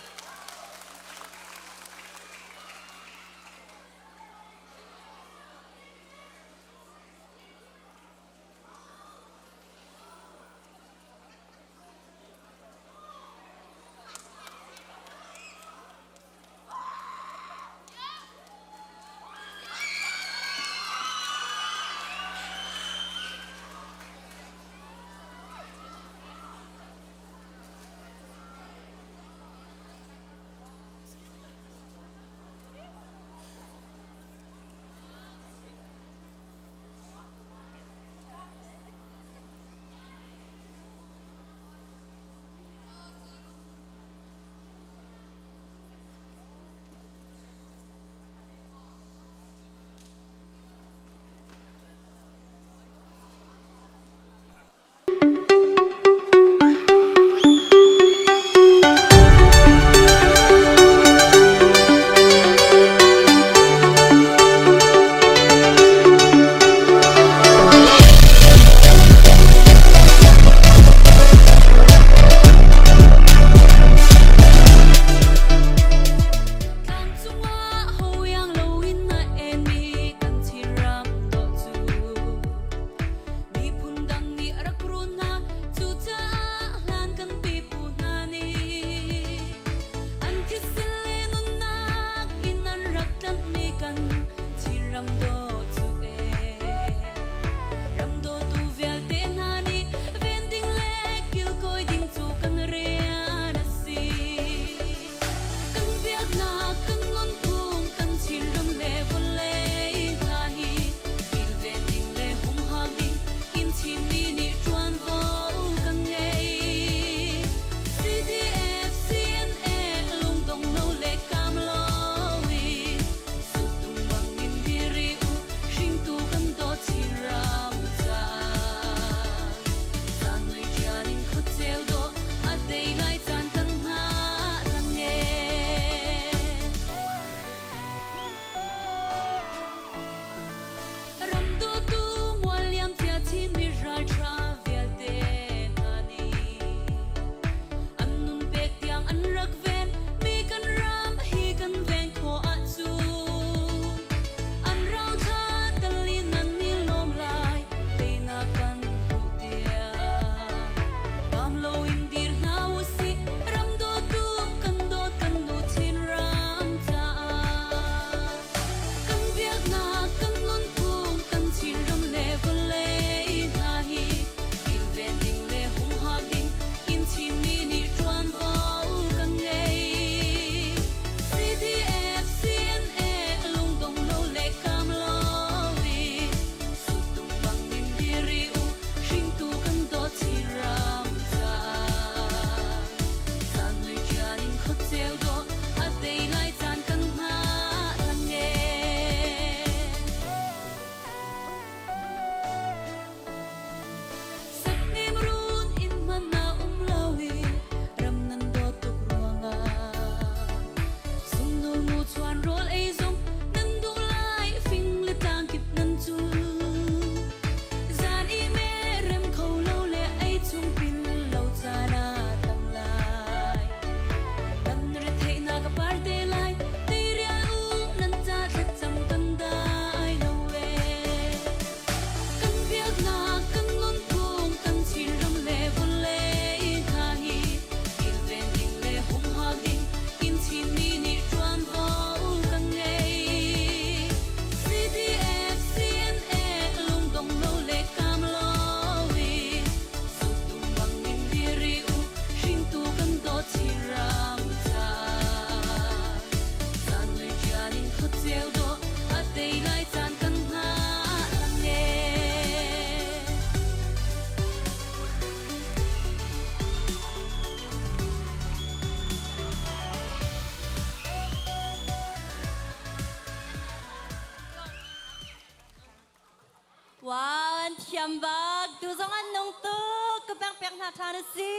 Wow, an thiam bak. Tu zong an nung tuk. Ka pek pek hna ṭhan a si.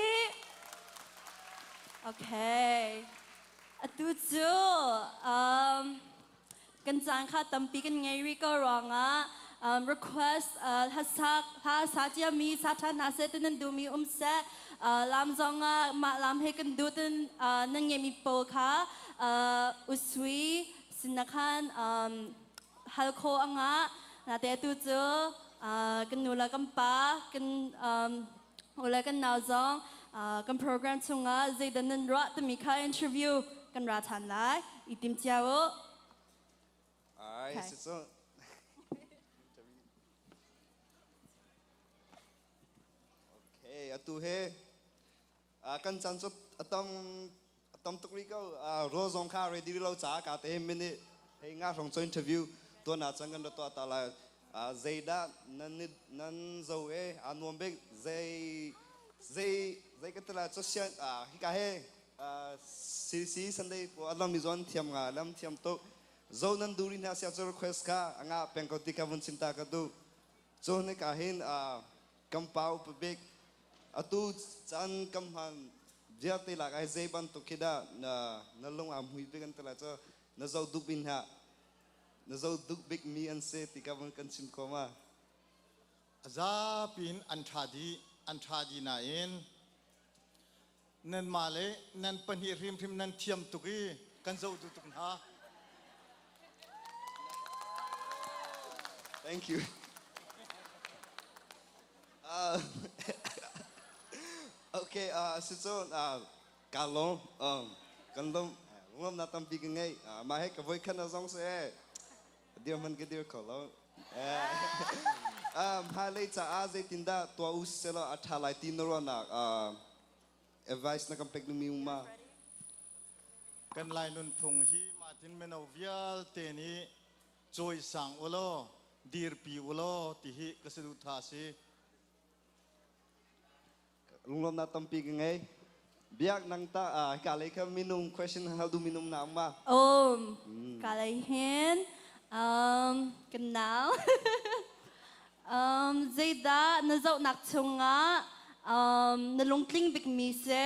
Okay. Atu cu um, kan caan kha tampi kan ngei rih ko ruangah um, request uh, hlasak hla sa ciami sa ṭhan hna seh ti nan duhmi um seh uh, lam zong ah mah lam he kan duh tin uh, nan ngeihmi pawl kha uh, usui sinah khan um, hal khawh a ngah. Nate atu cu uh, kan nu le kan pa kan um, u le kan nau zong uh, kan program chungah zeidah nan ruah timi kha interview kan ra ṭhan lai. I tim cia u. Ai, Okay. si cu. Okay, atu he kan caan cu a tam a tam tuk rih ko. Rawl zong kha ready rih lo caah ka te minute hei nga hrawng cu interview tuan ah cun kan ra tuah ta lai. Zeidah nan nan zo e aa nuam bik zei zei zei ka ti lai cu sian hika he CC Sunday po a lam mi zon thiam nga lam thiam tuk zo nan duri hna sia cu request kha anga peng ko ti ka vun chim ta ka du cu ne ka hin Kan pa upa bik atu caan kan hman vialte lak ai zei bantuk khi dah na na lung aa hmui bik an ti lai cu na zoh duh bik hna na zoh duh bik mi an si ti ka vun kan chim kho ma? A zapi in an ṭha dih an ṭha dih nain nanmah le nan pahnih hrimhrim nan thiam tuk i kan zoh duh tuk hna. Thank you. Uh, okay, uh, si cu uh, ka lawm um, kan lawm lawmnak tampi ka ngei. Uh, mah he ka voi khat na zong si dir hman ka dir kho lo. Um, hmailei caah zeitindah tuah u selaw a ṭha lai ti na ruahnak uh, advice na kan pek dingmi um ma? Kan Lai nunphung hi mahtin mino vialte nih cawisang ulaw dirpi ulaw ti hi ka saduhthah a si. Lunglawmnak tampi ka ngei. Biak nang ta ah ka lei kha minung question hal du minung na ma. Um, ka lei hin um, kan nau. um, zeidah na zohnak chungah um, na lungtling bikmi si?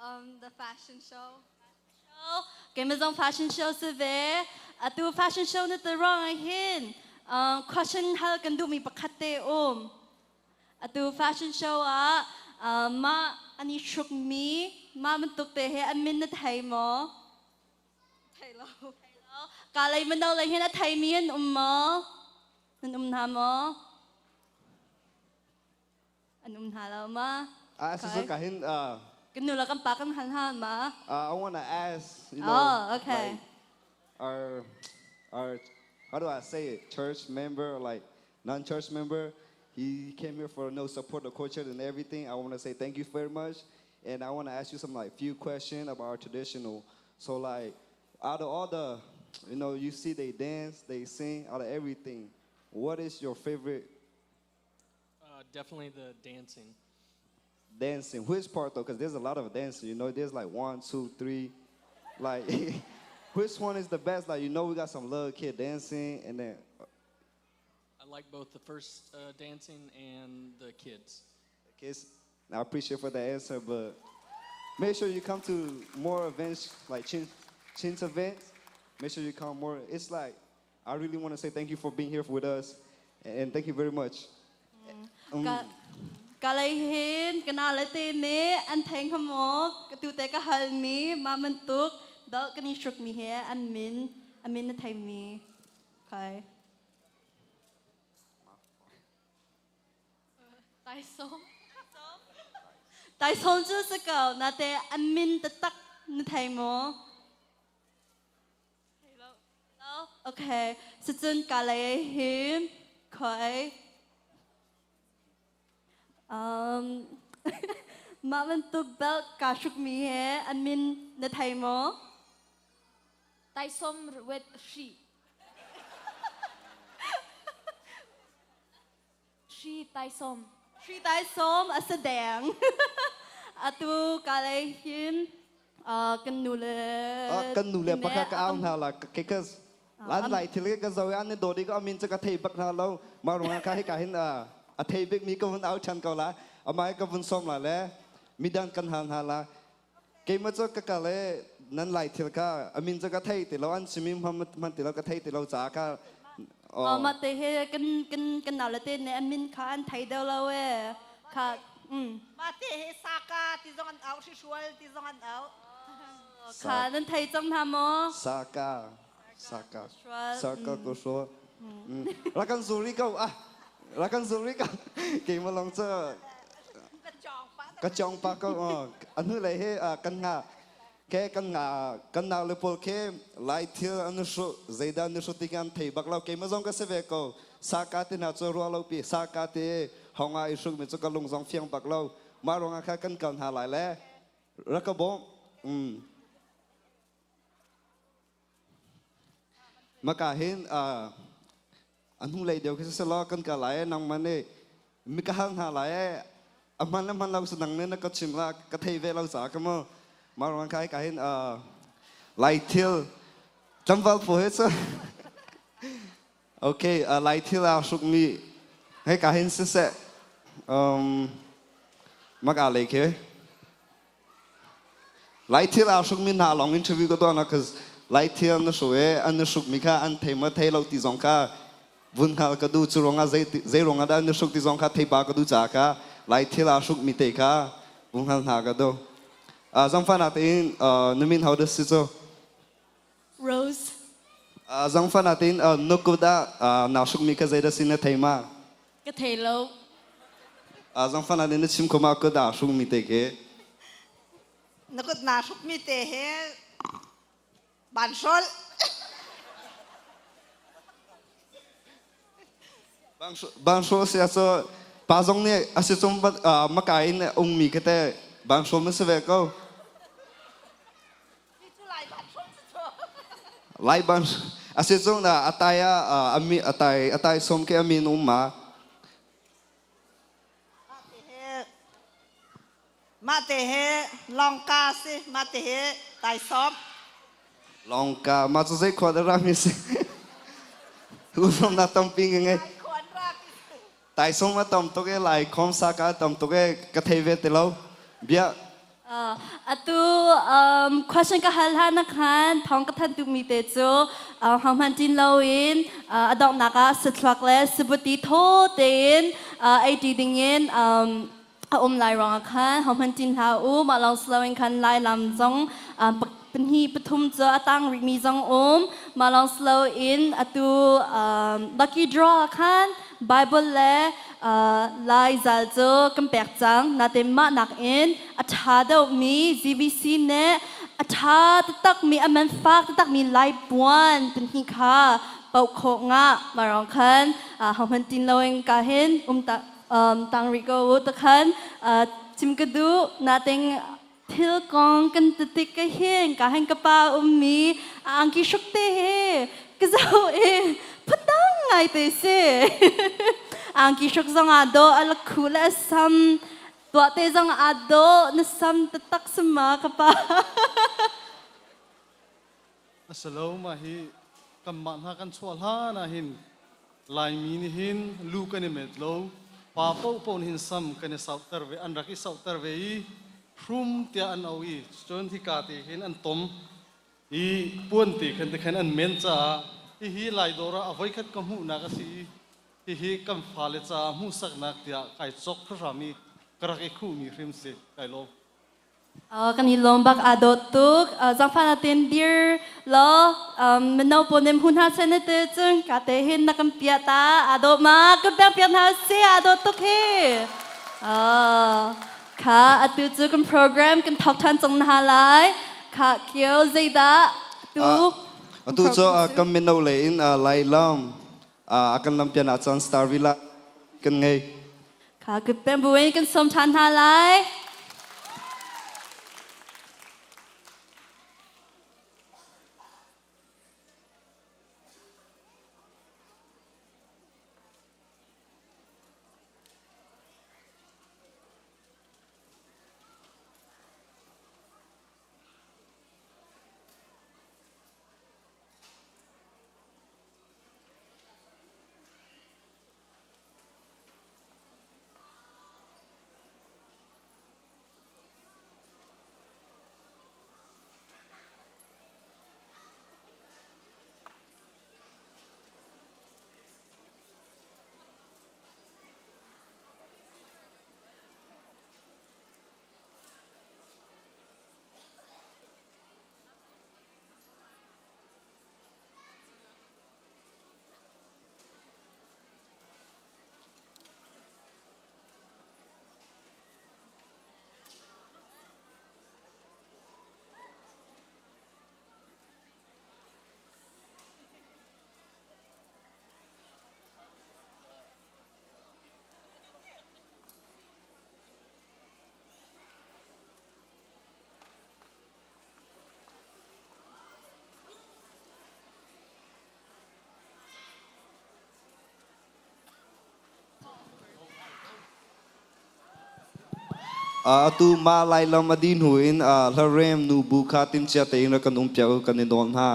Um, the fashion show. Keimah zong fashion show si ve. Atu fashion show na te ruang hin um, question hal kan duhmi pakhat te um. Atu fashion show ah uh, mah an i hrukmi mah bantuk te he an min na thei maw? Thei lo. Ka lei mino lei hin a theimi an um maw? Nan um hna maw? An um hna lo ma? Ah, so ka hin Kan nu le kan pa kan hal hna ma? I want to ask, you know, Oh, okay. like our our how do I say it? Church member, like non-church member. He came here for no support the culture and everything. I want to say thank you very much, and I want to ask you some like few questions about our traditional. So like, out of all the, you know, you see they dance, they sing, out of everything, what is your favorite Definitely the dancing. Dancing. Which part though? Because there's a lot of dancing. You know, there's like one, two, three. Like, which one is the best? Like, you know, we got some little kid dancing, and then. I like both the first dancing and the kids. The kids. I appreciate for the answer, but make sure you come to more events like Chin, Chin's events. Make sure you come more. It's like I really want to say thank you for being here with us, and thank you very much. Ka ka lei hin kana le te ne an theng kha maw ka tu te ka hal mi ma bantuk dal kan i hruk mi he an min a min na thei mi kai Taisom. Taisom cu si ko na te an min taktak na thei maw Okay, sicun ka lei hi khoi um, mah bantuk belt kaa hrukmi he an min na thei maw? Taisom with hri. Hri taisom. Hri taisom a si deng. Atu ka lei hin kan nu le Kan nu le pakhat ka au hna la because. Lan lai thil ka zo an ni dodi ka amin chu ka thei bak hna lo. Ma rung ka hi ka hin a thei bik mi ka vun au than ko la. Amai ka vun som la le midang kan hal hna la. Keimah cu ka kal i nan lai thil kha a min cu ka thei ti lo an simi hman ti lo ka thei ti lo caah kha Oh, mah te he kan kan kan nau le te nih an min kha an thei deuh lo e. Kha mm. Mah te he saka ti zong an au hrual ti zong an au. Kha nan thei cang hna maw? Saka saka saka ko so. Rakan zuri ko ah. Rakan zuri ko. Keimah long cu ka chong pa ko anu lei he kan nga ke kan nga kan nau le pawl ke lai thil an hru zeidah an hru ti kan thei bak lo keimah zong ka si ve ko saka te na cu ruah lo pi saka te honga i hruk mi cu ka lung zong fiang bak lo mah ruangah kha kan kal hna lai le rak ka bawm um Maka hin a hnulei deuh khi siselaw kan kal lai nangmah nih mi ka hal hna lai a hman le hman lo si nang nih na ka chim la ka thei ve lo caah ka mu mah ruang kha ka hin lai thil tlangval phu he cu okay lai thil aa hruk mi hei ka hin siseh um maka lei khi Laithil aa hrukmi hna lawng interview ka tuah na cause Laithil na hru i an na hrukmi kha an thei maw thei lo ti zong kha vun hngal ka duh cu ruangah zei zei ruangah dah an na hruk ti zong kha thei pa ka duh caah kha Laithil aa hrukmi te kha vun hngal hna ka duh. Uh, zangfahnak tein uh, na min ho dah si cu? Rose. Uh, zangfahnak tein uh, na kut ah uh, naa hrukmi kha zei dah si na thei ma? Ka thei lo. Uh, zangfahnak tein na chim kho ma kut aa hrukmi te khi? Na kut naa hrukmi te he banhrol. Banhrawl si ahcun pa zong nih a si cung maka in ummi khi teh banhrawl na si ve ko. Lai ban a si cung na a tai ah a mi a tai a tai som ke a min um ma. Mah te he longka si mah te he tai som. Longka mah cu zei khua dah rami si. Unom na tampi nge nge. Tai som a tam tuk e lai khom sa ka tam tuk e ka thei ve te lo. Bia Atu um, question ka hal ha na khan thong ka than tukmi te cu uh, hangman tin loin uh, a donghnak ah sathluak le sabuti thaw tein uh, ei ti dingin um, a um lai ruangah khan hohmanh tin hlah u mah lawng si loin khan lai lam zong um, pahnih pathum cu a tang rihmi zong um mah lawng si loin atu um, lucky draw khan Bible le uh, Lai zal cu kan pek cang natin mah nakin a ṭha deuhmi GBC nih a ṭha taktakmi a man fak taktakmi Lai puan pahnih kha paoh khawh ngah mah ruang khan uh, hohmanh tin loin ka hin um ta um, tang rih ko u takhan uh, chim ka duh nating thil kong kan titik ka hin ka hen ka pa ummi angki hruk te he ka zo i phundang ngai te si angki hruk zong ah do a khu le sam tuah te zong ah do na sam taktak sama ka pa Asilo mah hi kanmah hna kan chuah hlan ah hin Laimi nih hin lu kan i met lo pa paohpaoh nih hin sam kan i sauhter ve an rak i sauhter ve i hrum tiah an auh i cun hika te hin an tom i puan te khan te khan an men caah hihi Laidawr ah a voikhat ka hmuhnak a si i hihi kan fale caah hmuhsaknak tiah kai cawk hram i ka rak i khuhmi hrim si kai lawm. Kan i lawm bak aa dawt tuk. Zangfah na ten dir law mino pawl nih hmu hna seh na ti cun ka te hin na kan piah ta aa dawh ma kan pek piak hna si aa dawt tuk hi. Kha atu cu kan program kan thawk ṭhan cang hna lai. Kha kio zeidah tu Atu cu kan mino lei in Lai lam a kan lampian ah cun Star Villa kan ngei. Kha kut pem buin kan sawm ṭhan hna lai. Atu ma lai lam a di hnu in hlarem nu bu kha timcia tein rak kan um piak u kan i nawl hna.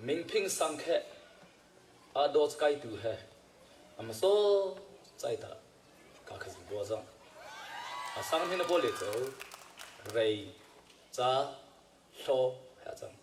Mingphing sang khe a dawt kai tu he ama so chai ta ka kha bo zang a sang hin bo le cho rei cha hlo ha chang.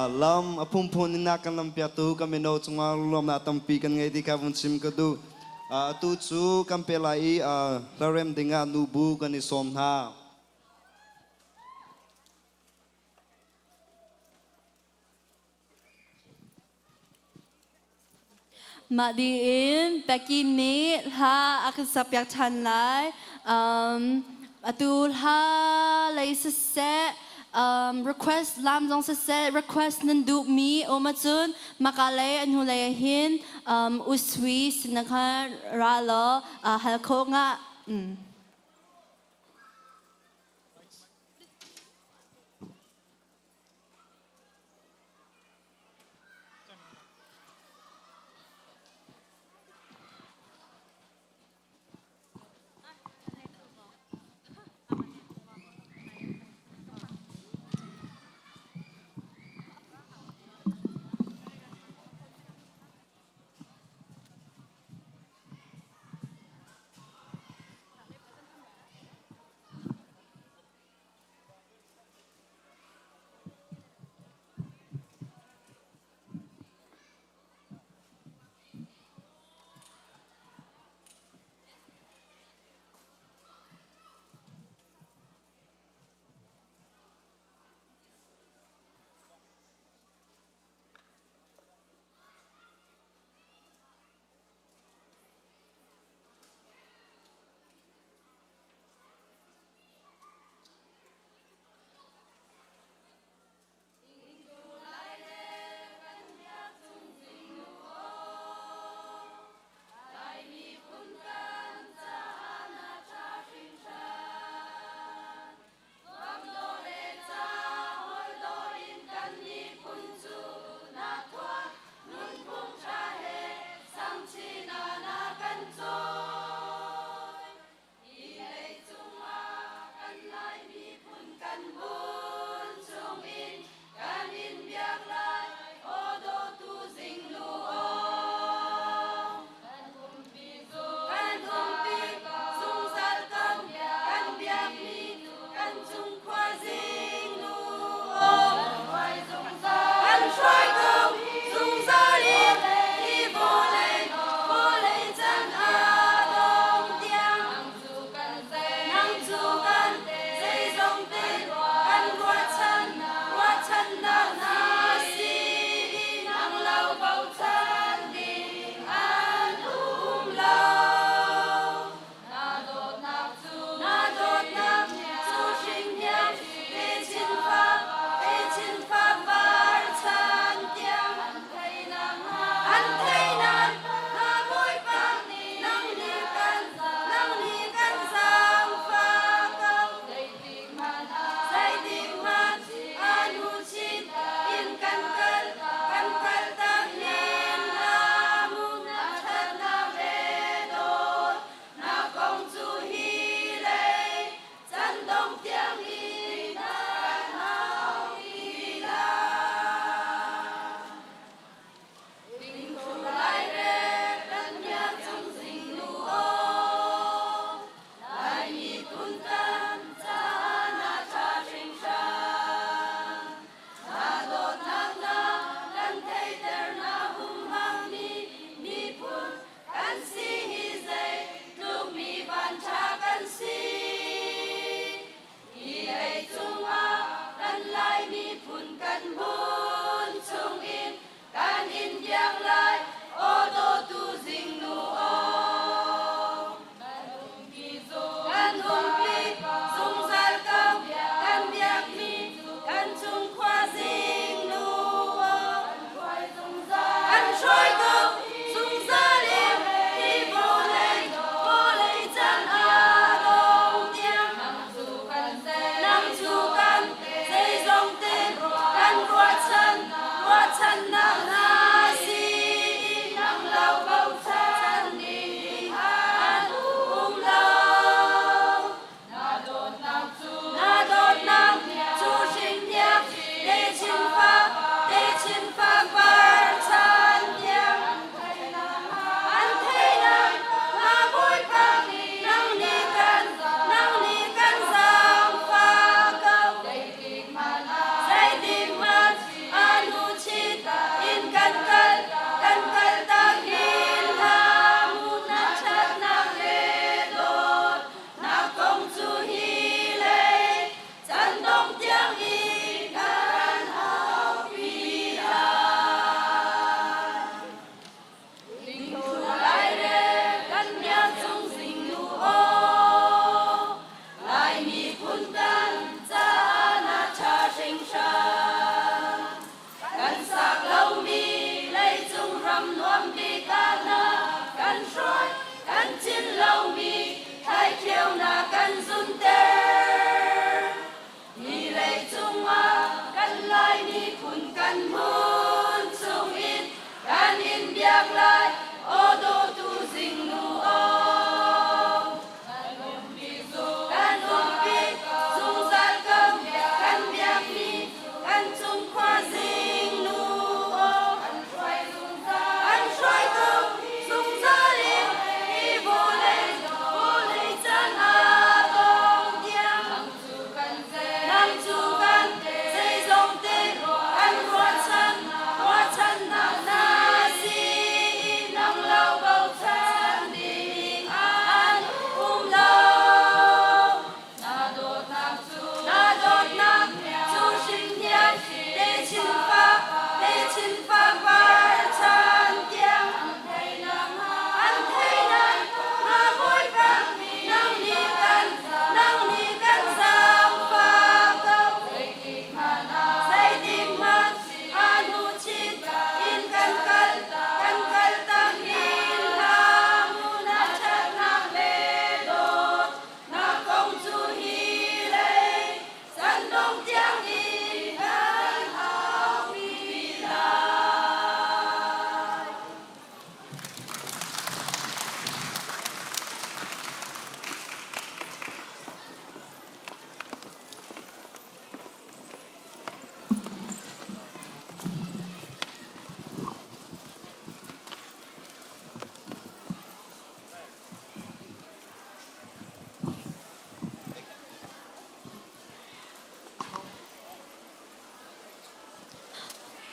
Lam a phunphun in a kan lampiaktu kan mino cungah lawmnak tampi kan ngei ti kha vun chim ka duh. Atu cu kan pe lai i hlarem dingah nubu kan i sawm hna. Mah dih in Becky nih hla a kan sakpiak ṭhan lai. Um, atu hla lei siseh, um, request lam zong siseh, request nan duhmi um ahcun maka lei an hnu lei ah hin um, usui sinah khan ra law uh, hal khawh ngah. Mm.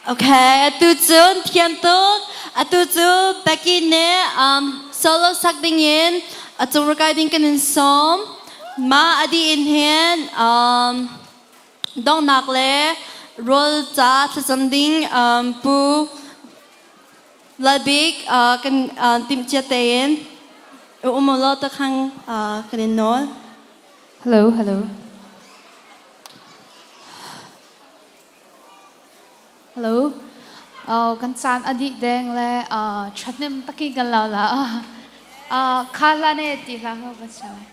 Okay, atu cun thiam tuk. Atu cu Becky nih um, solo sak ding in a cung rakai ding kan in sawm. Ma adi in hin um, donghnak le rawl ca thlacam ding um, Pu Lalbik uh, kan uh, timhcia tein um law takhang uh, kan in nawl. Hello, hello. Hello. Oh, kan caan a dih deng le uh, ṭhahnem taki kan lau la. Uh, kha hla ne ti hla kha kan sa lai.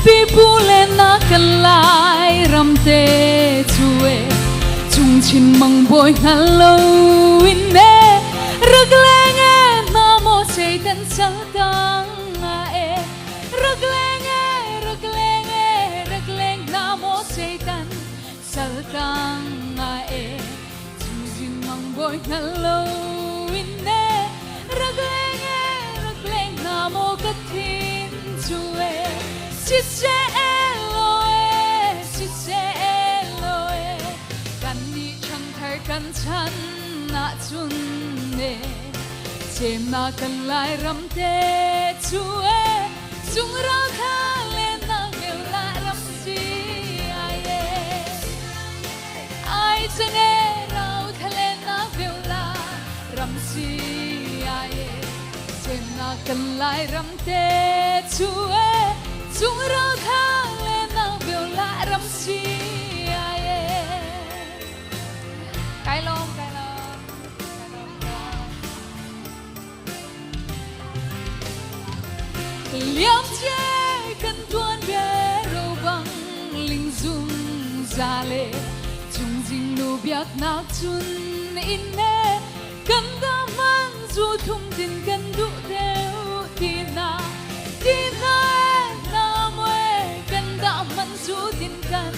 Pipu le na kan lai ram te chu e chung chin mang boi hngal lo in ne rak leng e na mo satan sal tang a e Rak leng e, rak leng e, rak leng hna maw Satan saltang nga e cu zing mang bawi hngal lo in e rak leng e, rak leng hna maw ka thin cu e siseh elaw e, siseh elaw e kan nih ṭhangthar kan chan ahcun e Cemnak kan Lairam te cu e cung ralkha le nak deuh la ram si ai e ai chang e rau thale nak deuh la ram si ai e cemnak kan Lairam te cu e cung ralkha le nak deuh la ram si ai e Kai lawm, kai lawm. Liam cie kan tuan bia ro bang ling zum za le chung jing nu biaknak cun in ne kan da man zu thum din kan duh deuh ti na ti na na mue kan da man zu din kan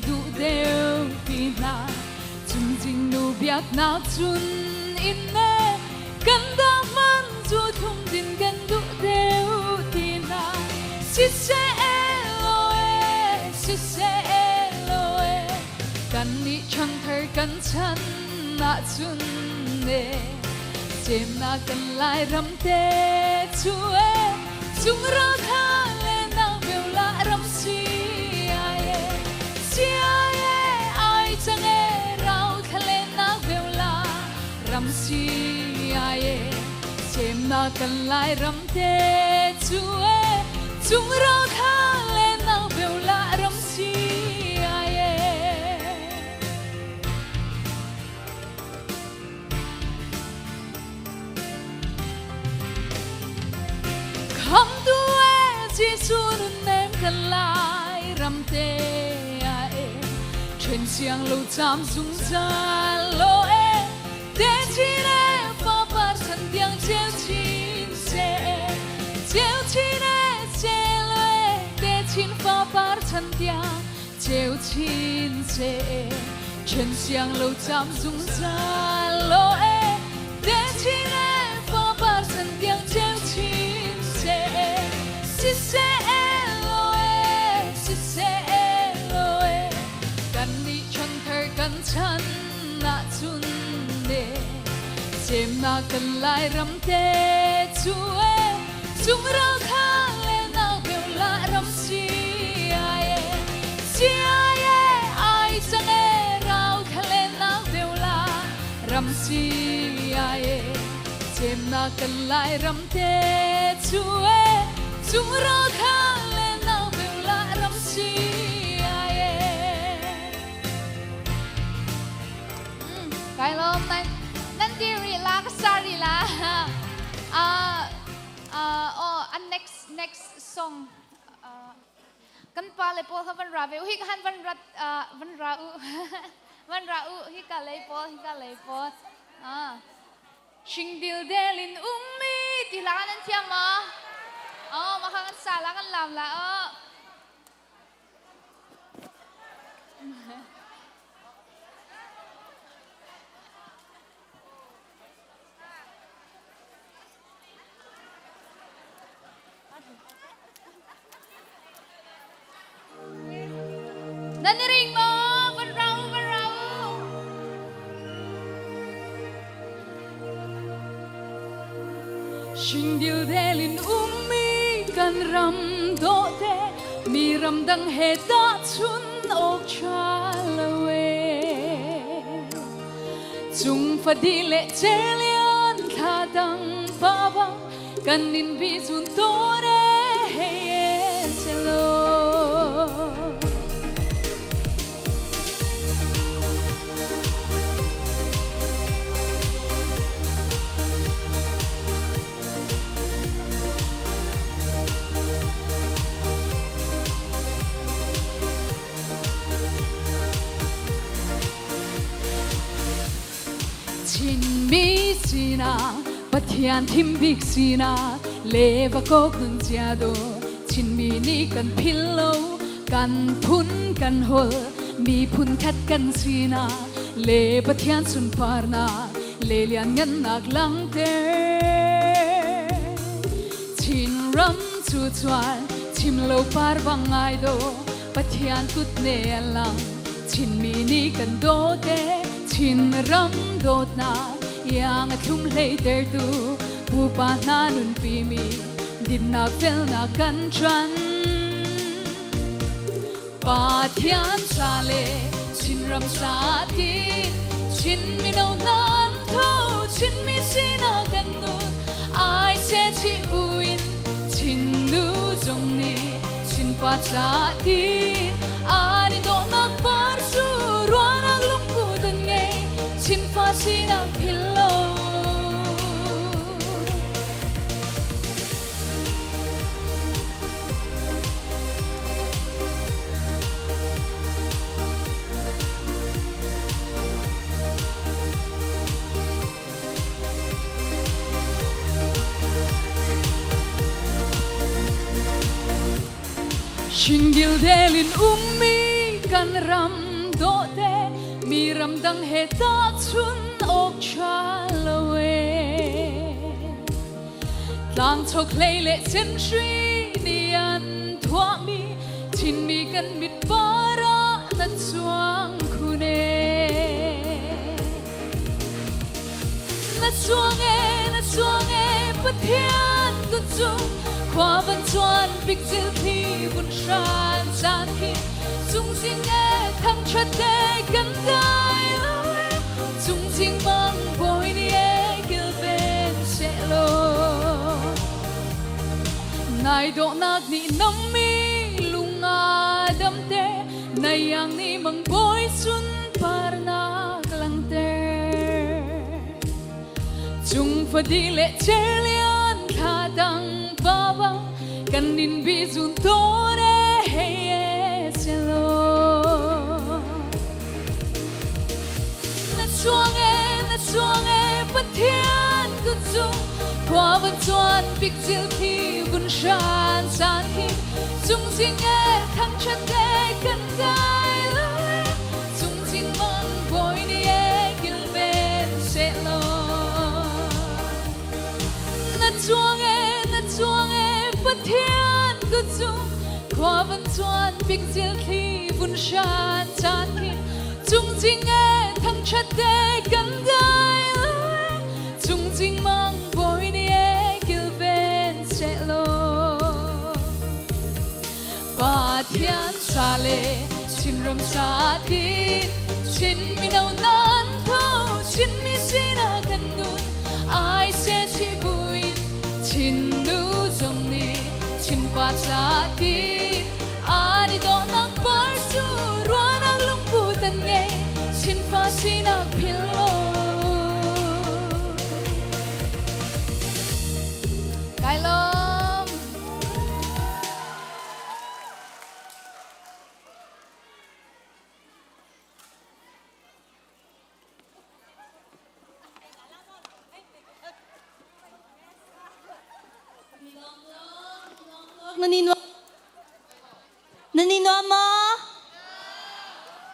duh deuh ti hna Cungcing nu biaknak cun in ne kan dah man cu thum din kan duh deuh ti hna siseh elaw e siseh elaw e kan nih ṭhangthar kan chan ahcun ne cemnak kan Lairam te cu e cung ralkha le nang beula ram si ai e si ai e ai cang e rau thlale nak beula ram si ai e cemnak kan lai ram te cu e cung ralkha le nang beula ram si ai e Khamtu e Jesuh nunnem kan lai ram te a e Ṭhen siang lo cam zungzal lo e Te chin e fapar chan tiang ceu chin se e Ceu chin e ceu e Te chin fapar chan tiang ceu chin se e Ṭhen siang lo cam zungzal lo e Te chin e fapar chan tiang ceu chin seh siseh Eloe siseh Eloe kan nih chanthar kan chan ahcun ne cemnak kan Lairam te cu e cung ral kha le nau beu la ram si ai e si ai e ai cang e rau kha le nau beu la ram si ai e cemnak kan lai ram te cu e cung ral kha le nau beu la ram si ai e Kai lawm nan nan ti rih la ka sa rih la. Uh, uh, oh, an next next song uh, kan pa le pawl kha van ra ve u hi ka han van rat uh, van ra u van ra u hi ka lei pawl hi ka lei pawl ah Shingdil delin ummi ti hla nan thiam ma? Oh, maka kan sa la kan lam la. Oh. Nan i ring maw? Van ra u, van ra u. Shingdil delin ummi kan ram dawhte mi ramdang he tahchun awk ṭha lo e. Cung fadi le celian thla dang pa bang kan nin bi zun tawn e hei e selo. Chinmi sinak Pathian thim bik sinak le va kok nun cia do Chinmi nih kan phil lo kan phun kan hol miphun khat kan sinak le Pathian sunparnak le lianngannak langhter Chinram cu chuan chim lo par bang ngai do Pathian kut ne lang Chinmi nih kan dawt e Chinram dawtnak iang a thlum hleitertu pupa hna nunpimi dinnak felnak kan ṭan. Pathian sa le Chinram sa ti Chin mino nan tho Chinmi sinak kan nun ai se chi buin Chin nu zong nih Chin pa ca ti ani dawhnak par cu ruahnak lungput an ngei Chin fa sinak philh lo. Shingil delin ummi kan ram dawhte mi ramdang he tahchun awk ṭha lo e. Tlang chokhlei le chinhri nih an thuahmi Chinmi kan mit par ah na cuang khun e. Na chuang e, na chuang e, Pathian kut cung khua van chuan bik cil thi vun hran caan khi cungcing e thangṭhat te kan dai lo e cungcing bang bawi nih e kilven seh law nai dawhnak nih nammi lunga damte nai yang nih mang bawi sunparnak langter Cung fadi le cerlian thla dang pa bang kan nin bi zun tawn e hei e selo. Na chuang e, na chuang e, Pathian kut cung khua van chuan bik cil thi vun shan san khi cung jing e thang chat te kan dai lo e cung jing mang bawi ni e kilven se lo. Na chuang e, na chuang e, Pathian kut cung khua van chuan bik zil thli vun shan chan khi cung jing e thang chat te kan dai lo e cung jing mang bawi ni e kilven se lo. Pathian sa le Chinram sa tin Chin mino nan tho Chin mi sinak kan nun ai se chi buin Chin nu zong nih Chin pa ca tin ani dawhnak par cu ruahnak lungput an ngei Chin fa sinak philh lo. Kai lawm. Nan i nuam maw?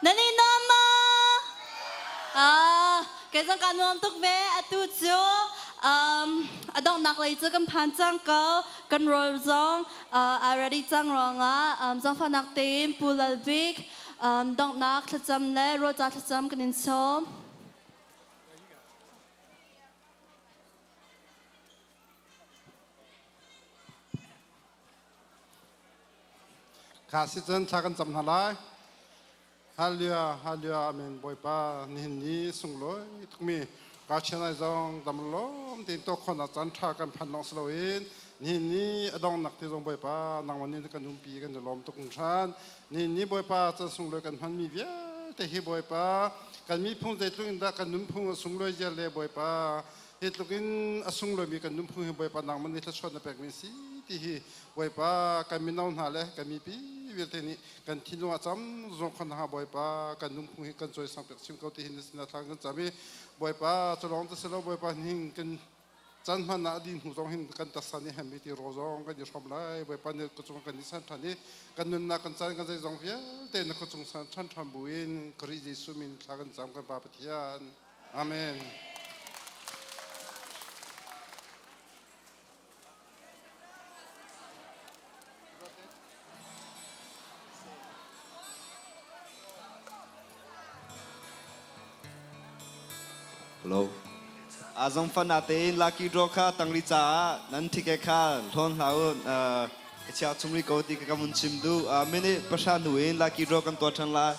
Nan i nuam maw? Ah, kei zong kaa nuam tuk ve. Atu cu um, a donghnak lei cu kan phan cang ko. Kan rawl zong uh, aa ready cang ruangah um, zaangfahnak tein Pu Lal Bik um, donghnak thlacam le rawlca thlacam kan in sawm. Kha si cun thla kan cam hna lai. Hallelujah, hallelujah, amen. Bawipa nihin ni sunglawi tukmi Kachin ai zong dam lawm tein to khawhnak caan ṭha kan phan lawng si loin nihin ni a donghnak te zong Bawipa nangmah nih kan umpi kan i lawm tuk hringhran. Nihin ni Bawipa caan sunglawi kan hmanmi vialte hi Bawipa kan miphung zeitluk in dah kan nunphung a sunglawi zia le Bawipa hi tluk in a sunglawimi kan nunphung hi Bawipa nangmah nih thluachuah na pekmi si ti hi Bawipa kan mino hna le kan mipi vialte nih kan thinlung ah cam zong khon ha Bawipa kan nunphung hi kan cawisang piak chim ko ti hin na thlang kan cam i Bawipa culong te silo Bawipa hning kan can hman ah din hnu zong hin kan taksa nih hemmi ti ro zong kan i hrom lai Bawipa nih ka cung kan i san than i kan nunnak kan caan kan zeizong vialte na khuachung san than than buin Khrih Jesuh min thla kan cam kan Pa Pathian Amen. Hello. Azong fan ate lucky draw kha tangli caah nan thike kha hlawn hlah u ka chia chung ri ko ti ka mun chim du minute pasha nu in lucky draw kan tuah than lai.